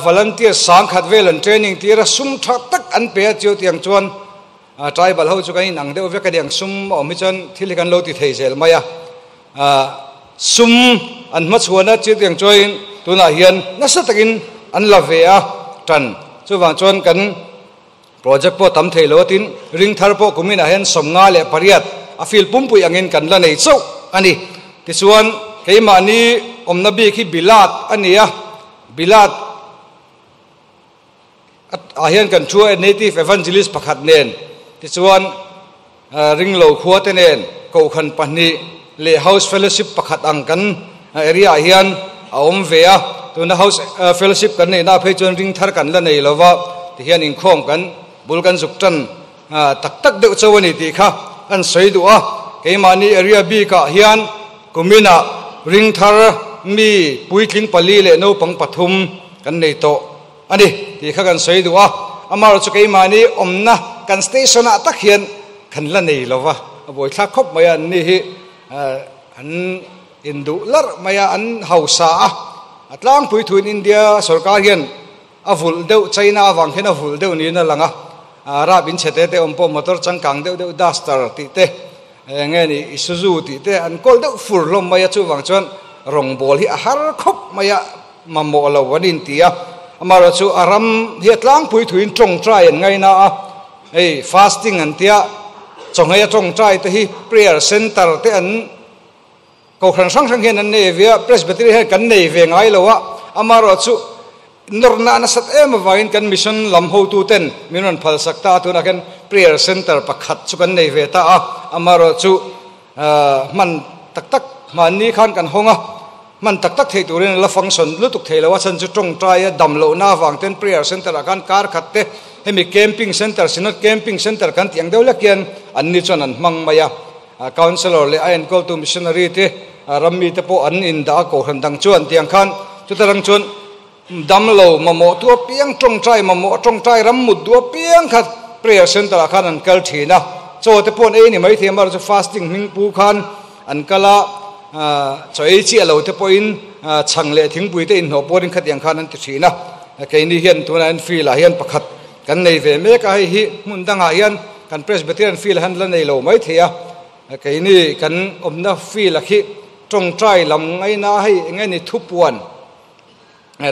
volunteer 100,000 vel an training tira sum tha tak an pe a chiu tiang chuan tribal ho chu kan in ang deuh vek a diang sum awm hi chuan thil hi kan lo ti thei zel mai a sum an hma chhuan a chiu tiang chuan tunah hian nasa takin an la ve a tan chuwang chuan kan project pawh tam thei lo tin ring thar pawh kuminah hian 58 a field pumpui angin kan la nei chauh ani tichuan keimahni awmna bik hi bilat ani a bilat a hian kan thu native evangelist pakhat nen tichuan ringlo khua te nen kohhran pahnih leh house fellowship pakhat ang kan area hian a awm ve a tuna house fellowship kan nei na phei chuan ring thar kan la nei lova ti hian inkhawm kan bul kan zuk tan tak tak deuh chau ani tih kha an sawi duh a keimahni area bikah hian kumina ring thar mi puitling pali leh naupang pathum kan nei tawh ani tih kha kan sawi duh a amar chu keimahni awmna kan station ah tak hian kan la nei lova a buai thlak khawp mai a an ni hi an induh lar mai a an hausa a a tlangpui thuin India sarkar hian a vul deuh China awang hian a vul deuh niin a lang a rap in chhete te awm pawh motor changkang deuh deuh duster tih te nge ni Isuzu tih te an kawl deuh fur hlawm mai a chuwang chuan rawng bawl hi a har khawp mai a mamawh lo an in ti a amara chu a ram hi a tlangpui thuin tawngtai an ngaina a hei fasting an tia chawnghei a tawngtai te hi prayer center te an kohhran hrang hrang hian an nei ve a presbytery hian kan nei ve ngai lo a amara chu norna nasat em awangin kan mission lam hotu ten min rawn phal sak ta tunah khian prayer center pakhat chu kan nei ve ta a amara chu hman tak tak hmanni khan kan hawng a man tak tak thei turin la function lutuk thei lo a chan chu tawngtai a dam lo na awang ten prayer center ah khan kar khat te hemi camping center synod camping center kan tiang deuh lek hian an ni chuan an hmang mai a counselor leh a enkawl tu missionary te rammi te pawh an in dah a kohhran dang chuan tiang khan chutarang chuan dam lo mamawh tu apiang tawngtai mamawh tawngtai ram mut du apiang khat prayer center ah khan an kal thin a chaw te pawh an ei ni mai thei amar chu fasting hming pu khan an kala chaw ei chi alo te pawhin chhang leh thingpui te inhnawh pawhin khatiang khan an ti thin a keini hian tunah hian field ah hian pakhat kan nei ve mek a hei hi hmun dangah hian kan presbyterian field han la nei lo mai thei a keini kan awmna field a khi tawngtai lam ngaina hei enge ni thupuan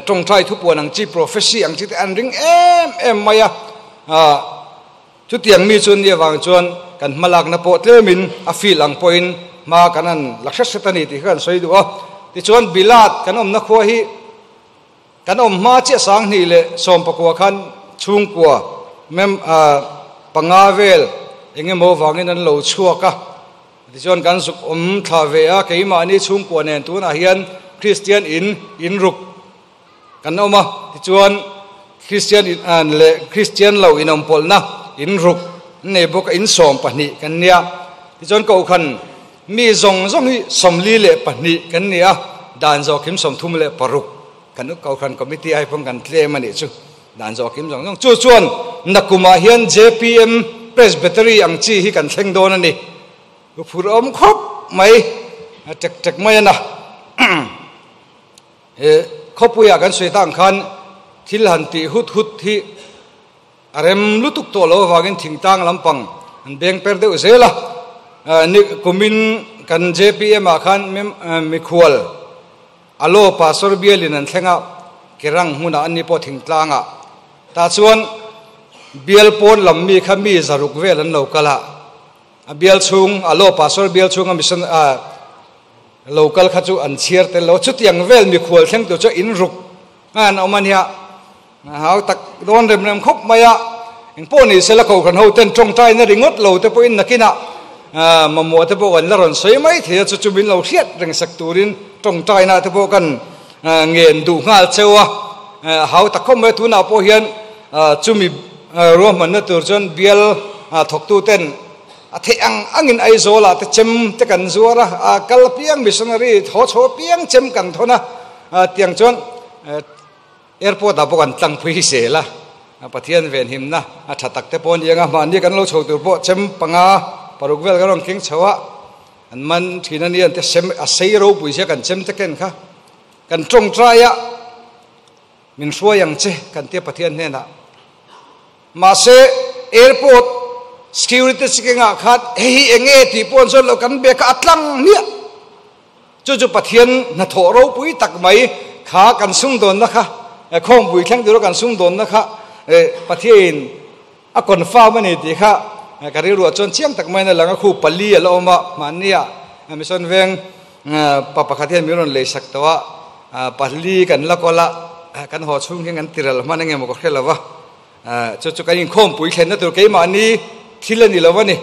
tawngtai thupuan ang chi prophecy ang chi te an ring em em mai a chutiang mi chuan ni awang chuan kan hmalakna pawh tlemin a field ang pawhin hma kan an la hret hret ani tih kha kan sawi duh a tichuan bilat kan awmna khua hi kan awm hma chiah 2019 khan chhungkua mem panga vel engemaw wangin an lo chhuak a tichuan kan zuk awm thla ve a keimahni chhungkua nen tunah hian Christian in inruk kan awm a tichuan Christian in an leh Christian lo in awm pawlhna in ruk nei bawk a in 12 kan nia tichuan kohhran mi zawng zawng hi 42 kan ni a dan zawh kim 36 kan kohhran committee ai pawh kan tlem a nih chu dan zawh kim zawng zawng chu chuan nakumah hian JPM Presbytery ang chi hi kan thleng dawn a ni phur awm khawp mai tek tek mai a na he khawpuiah kan sawi tang khan thil han tih hut hut hi a rem lutuk tawh lo avangin thingtang lampang an beng per deuh zel a ni kumin kan JPM ah khan mikhual alo pastor bialin an thlenga kerang hmunah an ni pawh thingtlangah tah chuan bial pawn lam mi kha mi zaruk vel an lo kal a a bial chhung alo pastor bial chhunga mission a local kha chu an chhiar tel lo chutiang vel mikhual thleng tur chu in ruk an awm a nia hau tak dawn rem rem khawp mai a eng pawh ni sela kohhran ho ten tawngtai na ringawt lo te pawhin nakinah mamawh te pawh kan la rawn sawi mai thei a chu chu min lo hriat reng sak turin tawngtai na te pawh kan ngen duh nghal cheu a hau tak khawp mai tunah pawh hian chumi ruahmanna tur chuan bial thawktu ten a thei ang angin Aizawl ah te chem te kan zuar a kal piang missionary thaw chho piang chem kan thawn a tiang chuan airport ah pawh kan tlang phui zel a Pathian ven himna a tha tak te pawh ni anga mahni kan lo chho tur pawh chem panga paruk vel kan rawn keng chho a an man thin a ni an te sem a sei ropui sia kan chem te ken kha kan tawngtai a min hruai ang che kan tia Pathian hnenah mahse airport security checking ah khat hei hi enge tih pawh an sawn lo kan be kha a tlang hmiah chu chu Pathian hnathawh ropui tak mai kha kan sumdawnna kha khawmpui thleng tura kan sumdawnna kha Pathian a confirm a ni tih kha ka rilruah chuan chiang tak maiin a lang a khu pali a la awm a mahnia mission veng pa pakhat hian min rawn lei sak tawh a pali kan la kawl a kan haw chhung hian kan tiral hman enge maw ka hre lova chu chu kan inkhawmpui thlenna tur keimahni thil a ni lo a ni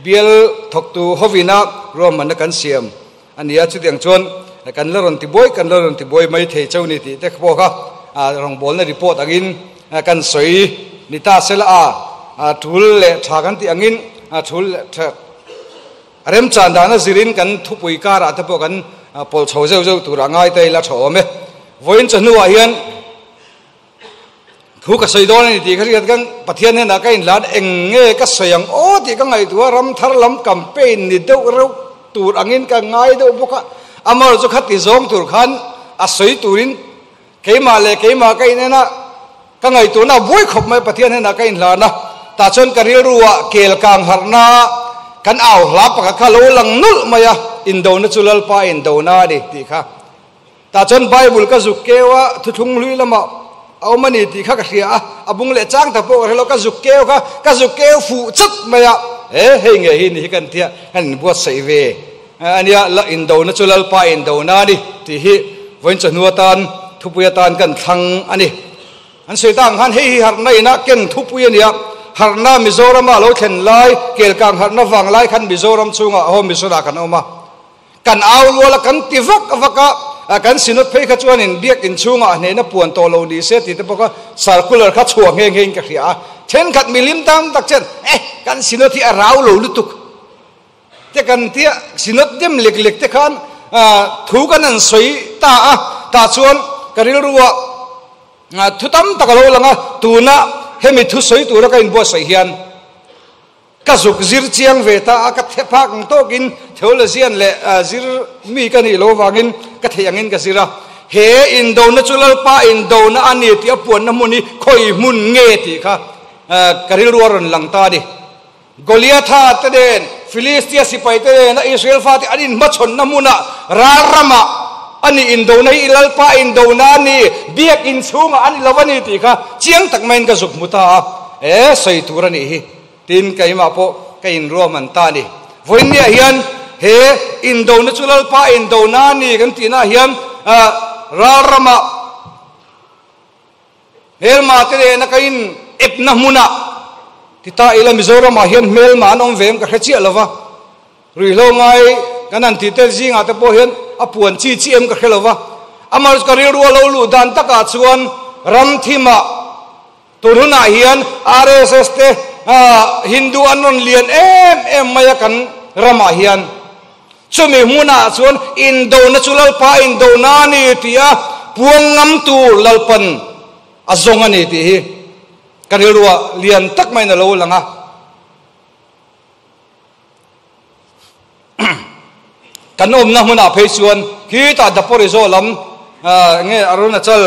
bial thawktu hovina ruahmanna kan siam a ni a chutiang chuan kan la rawn tibuai kan la rawn tibuai mai thei cheu ni tih te pawh kha rawngbawlna report angin kan sawi ni ta sela a thul leh tha kan tih angin a thul leh tha rem chan dana zirin kan thupui karah te pawh kan pawl chho zeuh zeuh tur a ngai te ila tha awm e vawiin chawhnuah hian thu ka sawi dawn a ni tih ka hriat khan Pathian hnenah ka inlan eng nge ka sawi ang aw tih ka ngaihtuah a ram thar lam campaign ni deuh reuh tur angin ka ngai deuh bawk a amar chu khati zawng tur khan a sawi turin keimah leh keimah ka in en a ka ngaihtuahna a buai khawp mai Pathian hnenah ka inhlan a tah chuan ka rilruah kel kang harhna kan au hla pakhat kha lo lang nulh mai a indona chu Lalpa indona a ni tih kha tah chuan Bible ka zuk keu a thuthlung hlui lamah a awm a ni tih kha ka hria a a bung leh chang tak pawh ka hre lo ka zuk keu kha ka zuk keu fuh chat mai a e hei nge hi ni hi kan tia kan inbuatsaih ve ania la indona chu Lalpa indona a ni tih hi vawiin chawhnu atan thupui atan kan thlang a ni an sawi tang khan hei hi harhna ina ken thupui a ni a harhna Mizorama lo thlen lai kelkang harhna vang lai khan Mizoram chhungah home mission ah kan awm a kan au rual a kan ti vak vak a kan sinot phei kha chuanin biak in chhungah hnehna puan tawh lo ni se tih te pawh kha circular kha chhuah nghe nghe in ka hria a thenkhat milim tam tak chuan eh kan sinot hi a rau lo lutuk te kan tia sinot dem lek lek te khan thu kan an sawi ta a tah chuan ka rilruah thu tam tak a lo lang a tuna hemi thu sawi tura ka inbuatsaih hian ka zuk zir chiang ve ta a ka thephak ang tawkin theologian leh zir mi ka nih lo wangin ka thei angin ka zir a he indona chu Lalpa indona a ni tih a puanna hmun hi khawi hmun nge tih kha ka rilru a rawn lang ta a ni Goliatha te nen Philistia sipai te nen a Israel fa te an inhmachhawnna hmunah ral ramah ani indona hi Lalpa indona a ni biak inchhungah a ni lo a ni tih kha chiang tak maiin ka zuk hmu ta a e sawi tur a nih hi tin keimah pawh ka inruahman ta a ni vawiinniah hian he indona chu Lalpa indona a ni kan tihnaah hian ral ramah hmelma te nena ka in epna hmunah tita ila Mizoramah hian hmelma an awm ve em ka hre chiah lova ruihhlo ngai kan han tih te zingah te pawh hian a puan chi chi em ka hre lova amar ka rilru a lo luh dan takah chuan ram thimah tun hunah hian RSS te Hindu an rawn lian em em mai a kan ramah hian. Chumi hmunah chuan indona chu Lalpa indona a ni tih a puang ngam tur Lalpan a zawng a ni tih hi ka rilruah lian tak maiin a lo lang a. Kan awmna hmunah phei chuan khitah Dapori zawh lam nge Arunachal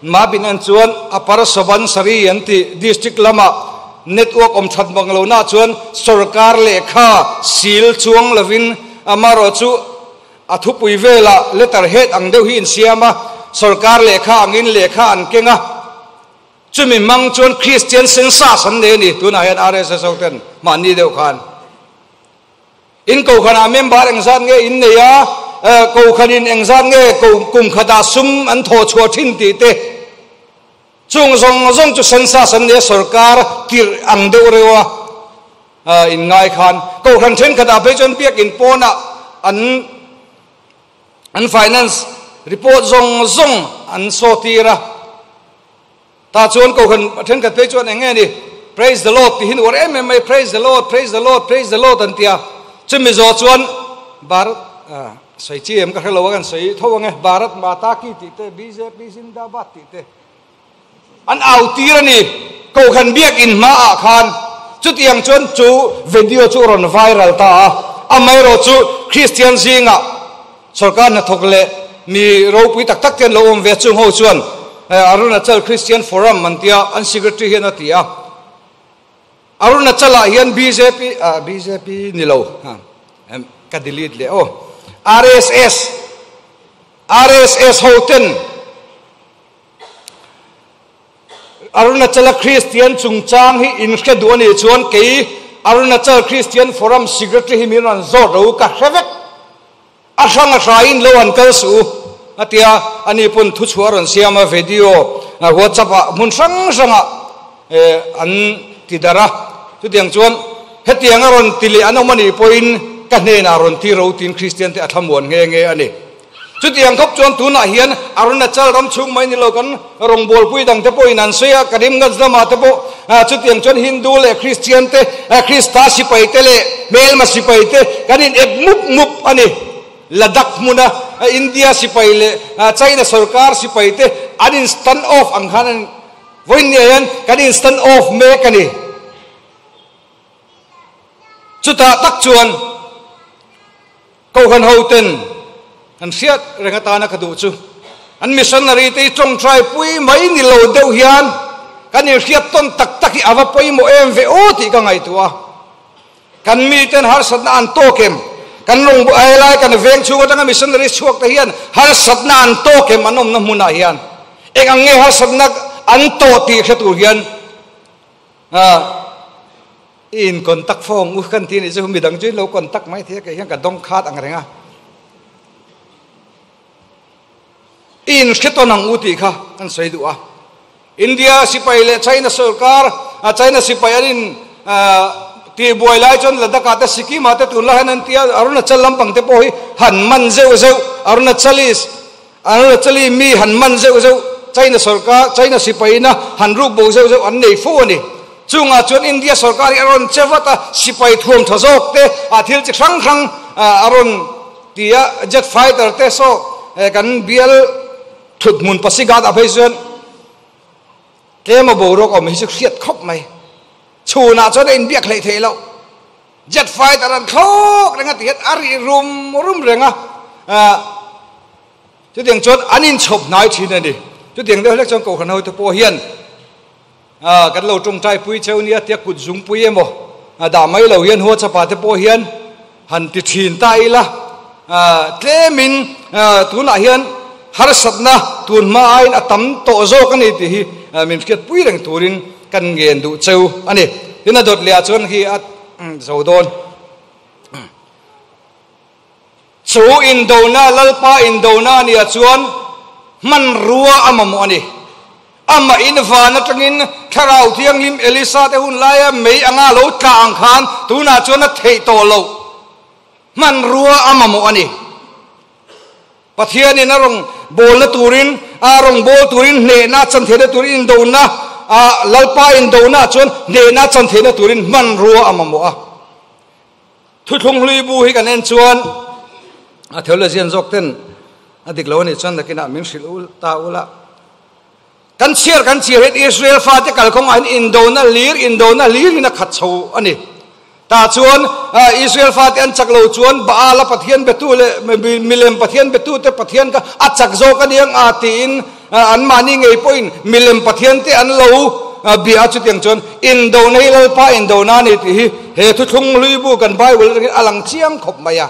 map in en chuan Upper Subansiri an tih district lamah network awm that bang lohna chuan sorkar lehkha sil chuang lovin amaherawh chu a thupui velah letter head ang deuh hi insiam a, sorkar lehkha angin lehkha an keng a. Chumi hmang chuan Kristian census an nei a ni, tunah hian RSS ho ten mahni deuh khan in kohhranah member engzat nge in nei a, kohhranin engzat nge kum khatah sum an thawh chhuah thin tih te, chung zawng zawng chu census an nei a, sorkar tirh ang deuh reuh a in ngai khan kohhran thenkhatah phei chuan biakin pawnah an an finance report zawng zawng an sawtir a. Tah chuan Kohhran thenkhat phei chuan eng nge ni, Praise the Lord tih hi nuar em em mai, Praise the Lord, Praise the Lord, Praise the Lord an ti a. Chumi zawh chuan Bharat, sawi chi em ka hre lo a, kan sawi tho ang e, Bharat Mata ki tih te, bjp Zindabad tih te an au tir a ni. Kohhran biakin hmaah khan chutiang chuan chu video chu a rawn viral ta a, amaherawh chu Kristian zingah Sorkar hnathawk leh mi ropui tak tak te an lo awm ve a, chung ho chuan Arunachal Christian Forum an tia, an secretary hian a ti a. Arunachal-ah hian bjp, bjp ni lo, ka delete leh aw, RSS, RSS ho ten Arunachal-a Christian chungchang hi in hre duh a nih chuan kei Arunachal Christian Forum Secretary hi min rawn zawt ro ka hre vek. A hrang a hraiin lo an kal suh u a tia, ani pawn thuchhuah a rawn siam a, video WhatsApp ah hmun hrang hrangah an ti darh a, chutiang chuan hetiang a rawn ti leh an awm a nih pawhin ka hnenah rawn ti ro tiin Kristian te a thlamuan nghe nghe a ni. Chutiang khawp chuan tunah hian Arunachal ram chhung mai ni lo kan rawngbawlpui dang te pawhin an sawi a, Karimganj lamah te pawh chutiang chuan Hindu leh Kristian te, Krista sipai te leh hmelma sipai te kan in ep mup mup a ni. Ladakh hmuna India sipai leh China sorkar sipai te an in stand off ang khan an vawiin hian kan in stand off mek a ni. Chutah tak chuan. Kohhran hoten an hriat reng atana ka duh chu an missionary te hi tawngtai pui mai ni lo deuh hian kan inhriat tawn tak tak hi a va pawimawh em ve aw tih ka ngaihtuah a. Kan miten harsatna an tawk em? Kan lawng helai kan veng chhung atanga missionary chhuak te hian harsatna an tawk em an awmna hmunah hian eng ang nge harsatna an tawh tih hre tur hian I in contact fawng u kan ti nih chu midang chu in lo contact mai thei a kei hian ka dawng khat ang reng a. I in hre tawn ang u tih kha kan sawi duh a. India sipai leh China sorkar China sipai an in tih buai lai chuan Ladakh ah te Sikkim ah te tunlai hian an tia Arunachal lampang te pawh hi han man zeuh zeuh Arunachalis Arunachali mi han man zeuh zeuh China sorkar China sipaina han ruk bo zeuh zeuh an nei fo a ni. Chungah chuan India sorkar hi a rawn che vat a, sipai thuam tha zawk te ah thil chi hrang hrang a rawn ti a, jet fighter te saw kan bial thut hmun Pasighat ah phei chuan tlem a boruak awm hi chu hriat khawp mai. Chhunah chuan a inbiak hleih theih loh. Jet fighter an thlawk reng a ti hian a ri rum rum reng a, chutiang chuan an inchhawp hnai thin a ni. Chutiang deuh hlek chuan Kohhran hote pawh hian kan lo tawngtai pui cheu nia tia kut zungpui emaw dah mai lo hian WhatsApp ah te pawh hian han ti thin ta ila, tlemin tunah hian harsatna tun hma aiin a tam tawh zawk a ni tih hi min hriatpui reng turin kan ngen duh cheu a ni. Tin a dawt leh ah chuan khi a zo dawn. Chu indona, Lalpa indona a nih ah chuan hmanrua a mamawh a ni. Amah in van atangin Thlarau Thianghlim Elisa te hun laia mei anga lo tla ang khan tunah chuan a theih tawh loh. Hmanrua a mamawh a ni. Pathianin a rawn bawlna turin, a rawn bawl turin hnehna, chanthehna turin indona Lalpa indona chuan hnehna chan theihna turin hmanrua a mamawh a. Thuthlung hlui bu hi kan en chuan a theologian zawk ten a dik lo a nih chuan nakinah min hrilh ul ta ula. Kan chhiar kan chhiar hian Israel fate kalkawngah hian indona hlir indona hlirin a khat chho a ni. Tah chuan Israel fate an chak lo chuan Baal-a Pathian betu leh milem Pathian betute Pathian kha a chak zawk a niang a tiin anmahni ngei pawhin milem Pathiante an lo bia a. Chutiang chuan indona hi Lalpa indona a ni tih hi he thuthlung hlui bu kan Bible atangin a lang chiang khawp mai a.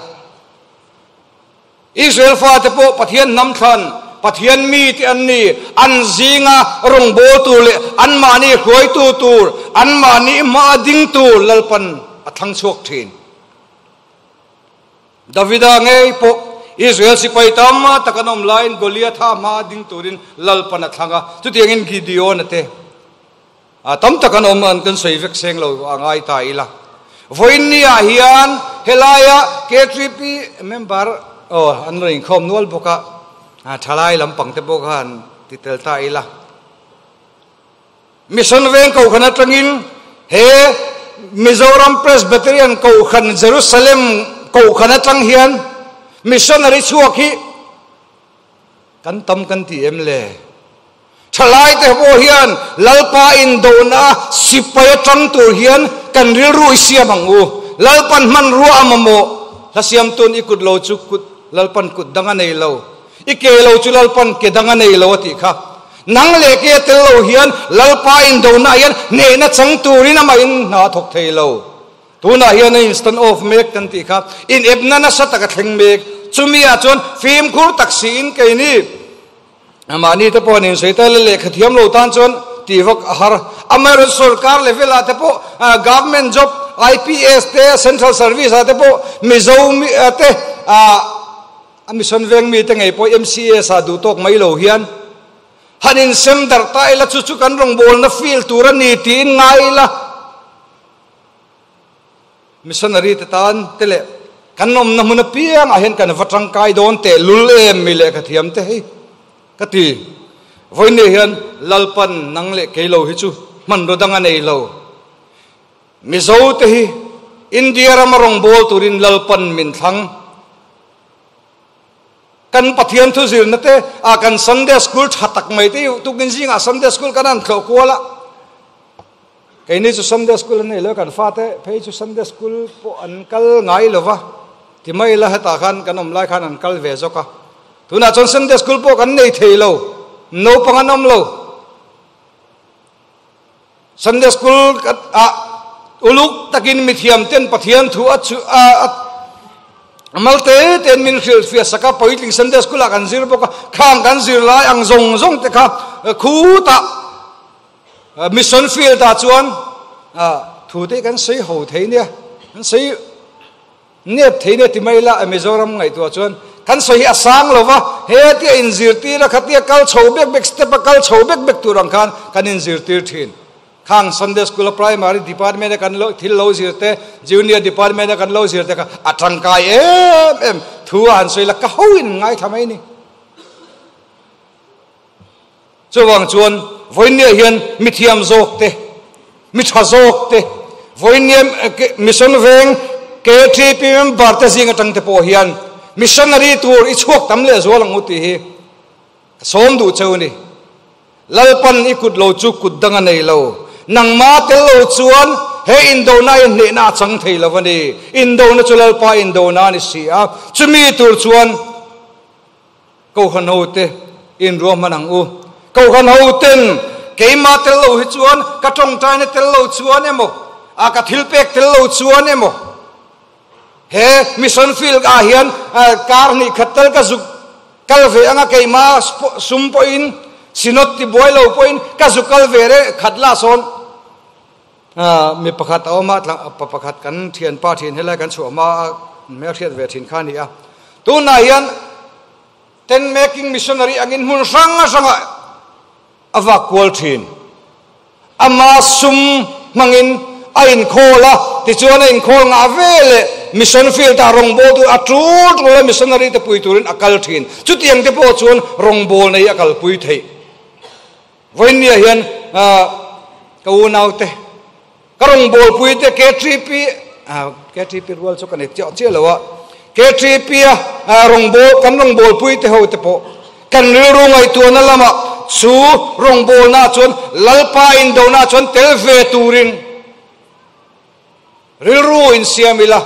Israel fate pawh Pathian hnam thlan, Pathian mite an ni. An zinga rawngbawltu leh anmahni hruaitu tur, anmahni hma ding tur Lalpan a thlang chhuak thin. Davida ngei pawh Israel sipai tam tak an awm laiin Goliatha hma ding turin Lalpan a thlang a, chutiangin Gideon-a te tam tak an awm an kan sawi vek seng lo a ngai ta ila. Vawiinniah hian helaia KTP member aw an rawn inkhawm nual bawk a, thalai lampang te pawh kha han ti tel ta ila. Mission veng kohhran atangin he Mizoram Presbyterian kohhran Jerusalem kohhran atang hian missionary chhuak hi Kan tam kan ti em le? Thalaite pawh hian Lalpa indona sipai atang tur hian kan rilru i siam ang u. Lalpan hmanrua a mamawh. Hla siamtun i kut lo chu kut Lalpan kut dang a nei lo. I ke lo chu Lalpan ke dang a nei lo a tih kha. Nang leh ke a tel lo hian Lalpa indona hian hnehna chang turin amahin hna a thawk thei lo. Tunah hian a instant off mek kan tih kha inepna nasa tak a thleng mek. Chumi ah chuan fimkhur tak siin keini mahni te pawh an insawi ta ila lehkha thiam lo tan chuan tih vak a har. Amaherawhchu sorkar level ah te pawh government job IPS te central service ah te pawh Mizo te a mission veng mi te ngei pawh MCS ah duh tawk mai lo hian han insem darh ta ila chu chu kan rawngbawlna field tur a ni tiin ngai ila. Missionary te tan te leh kan awmna hmun apiang ah hian kan va tangkai dawn teh lul em mi lehkha thiam te hei ka ti. Vawiin hian Lalpan nang leh kei lo hi chu hmanraw dang a nei lo. Mizo te hi India rama rawngbâwl turin Lalpan min thlang. Kan Pathian thu zirna te ah kan Sunday School tha tak mai te hi tukin zingah Sunday School kan han thlawh kual a. Keini chu Sunday School an nei lo, kan fate phei chu Sunday School pawh an kal ngai lo va, ti mai ila hetah khan kan awm lai khan an kal ve zawk a. Tunah chuan Sunday School pawh kan nei thei lo, naupang an awm lo. Sunday School ah uluk takin mithiam ten Pathian thu a chu a a mal te tein min hrilhfiah sak a, puitling Sunday School ah kan zir bawk a, khang kan zir lai ang zawng zawng te kha khutah Mission field ah chuan thu te kan sawi ho thei nia, kan sawi nep thei nia ti mai ila Mizoram ngaihtuah chuan kan sawi hi a sang lo va, hetia inzirtir a khatia kal chho bek bek step a kal chho bek bek tur ang khan kan inzirtir thin. Khang Sunday school a primary department a kan thil lo zir te, junior department a kan lo zir te kha a tangkai em em thu a han sawi la ka ho in ngaithla mai ni. Chuvang chuan vawiinniah hian mi thiam zawk te, mi tha zawk te, vawiinnia Mission Veng KTP member te zing atang te pawh hian missionary tur i chhuak tam leh zual ang u tih hi ka sawm duh cheu a ni. Lalpan i kut lo chu kut dang a nei lo. Nangma tel lo chuan he indona hi hnehna a chang thei lo a ni. Indona chu Lalpa indona a ni si a, chumi tur chuan Kohhran hote inruahman ang u. Kohhran hoten keimah tel lo hi chuan ka tawngtaina tel lo chuan emaw, a ka thil pek tel lo chuan emaw, he mission field ah hian kar hnih khat tal ka zuk kal ve anga keimah sum pawhin synod ti buai lo pawhin ka zuk kal ve reng khat lah sawn mi pakhat a awm a, pa pakhat kan thianpa thin helai kan chhuah hma a hmelhriat ve thin kha a ni a. Tunah hian tent making missionary angin hmun hrang hrangah a vak kual thin. Ama sum hmangin a inkhawl a, tichuan a inkhawl ngah ve leh mission field ah rawngbâwl tur a tul tul a missionary te pui turin a kal thin. Chutiang te pawh chuan rawngbâwl nei a kalpui theih. Vawiinniah hian Ka u nau te ka rong bol pui te K3P K3P rual chu kan che che lo a K3P a rong bol kan rong bol pui te ho te po kan ru ngai tu na lama chu rong bol na chuan lalpa in do na chuan tel ve turin rilru in siamila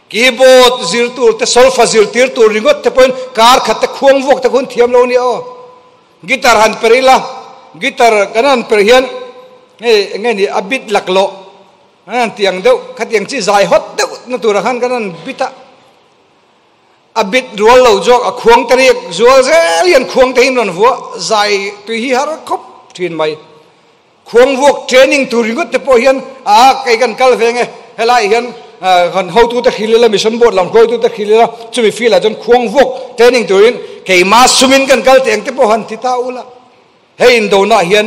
keyboard zir tur te solfa zir tir tur ringot te point kar khat te khuang vok te khun thiam lo ni o guitar han perila guitar kanan per hian nge nge ni abit laklo an tiang deuh kha tiang chi zai hot deuh na tur han kanan bita abit rual lo jok a khuang te riak zual zel hian khuang te hin ron vua zai tui hi har khop thin mai khuang vuak training tur ringot te pawh hian a kai kan kal ve nge helai hian kan ho tu te khilila mission board lam koi tu te khilila chumi fila chon khuang vuak training turin keima sumin kan kal teng te pawh han ti ta ula hei in do na hian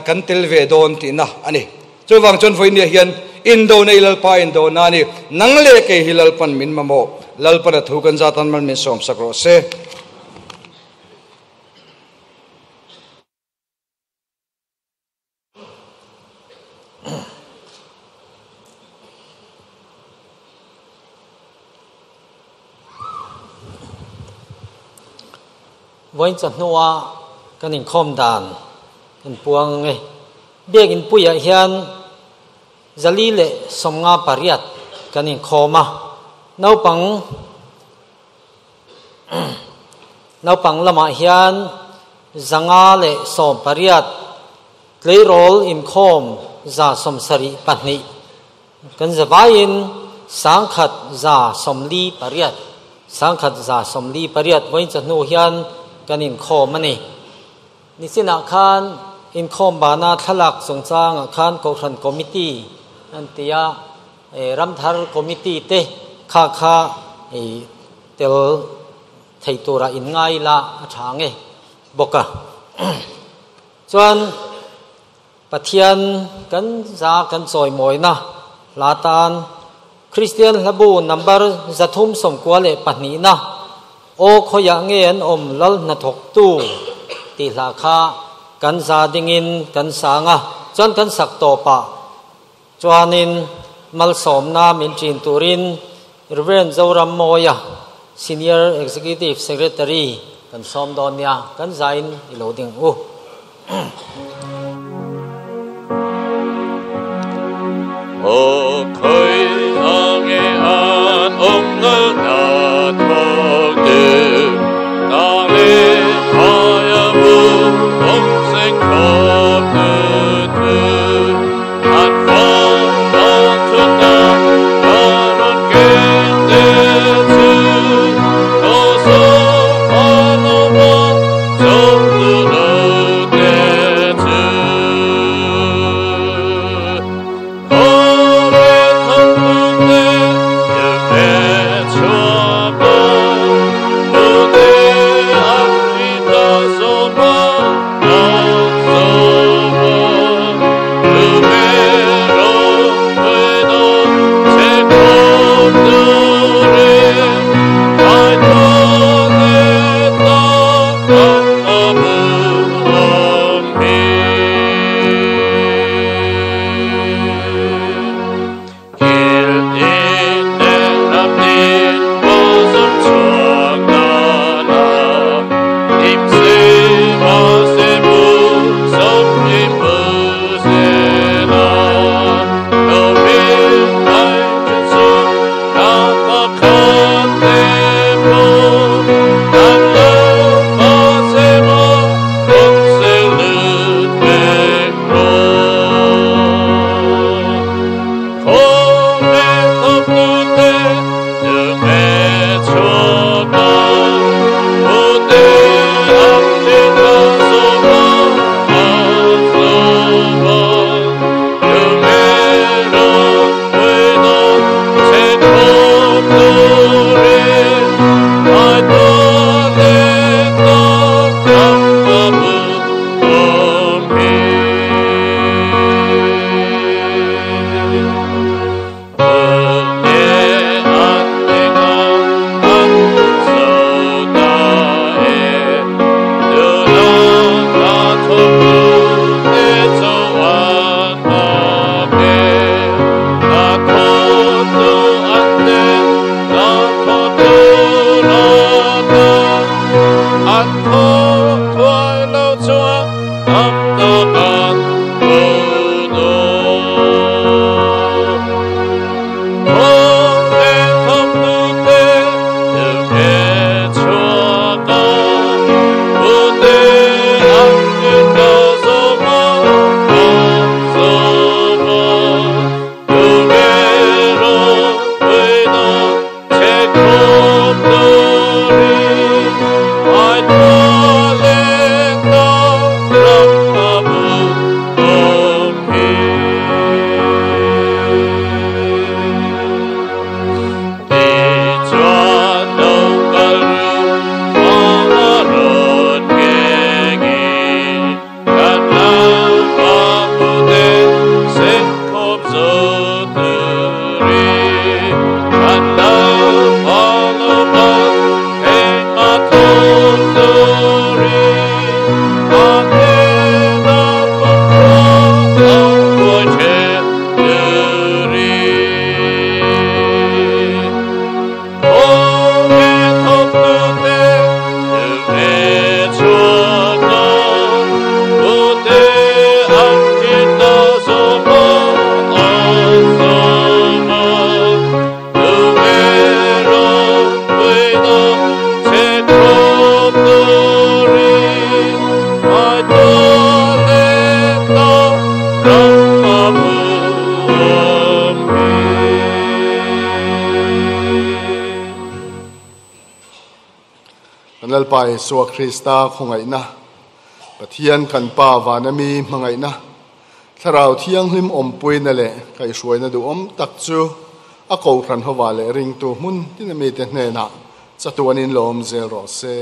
kan tel ve don ti na ani chuwang chon voi ni hian in do nei lalpa in do na ni nang le ke hi lalpan min mamo lalpan a thu kan zatan man min som sakro se. Voin cha nuwa kan in khom dan kan puang nge biak in puya hian zali le somnga pariat kan in khoma naupang naupang lama hian zanga le som pariat tleirol in khom za som sari pahni kan zawain sangkhat za somli pariat sangkhat za somli pariat voin cha nu hian kan in khom ani ni sina khan in khom bana thalak songchang khan ko khan committee an tia ramthar committee te kha kha e tel theitura in ngai la a thange boka chuan Pathian kan za kan choi moi na latan Christian hlabu number zathum somkwa le pahni na o khoya nge an om lal na thok tu ti hla kha kan za dingin kan sanga chuan kan sak to pa chuanin malsom na min chin turin Reverend Zoram Moya Senior Executive Secretary kan som don nia kan zain ilo ding u. O khoi ange an om lal na thok tu na le khaya bu om se khop tu tu an fa fa tu na anon ke te tu ko so fa no mo so tu no te tu. Lalpa Isua Krista khawngaihna, Pathian kan Pa vana mi hmangaihna, Thlarau Thianghlim awmpuina leh kaihhruaina duhawm tak chu a Kohhran hova leh ringtu hmun tin a mite hnenah chatuanin lawm zel rawh se.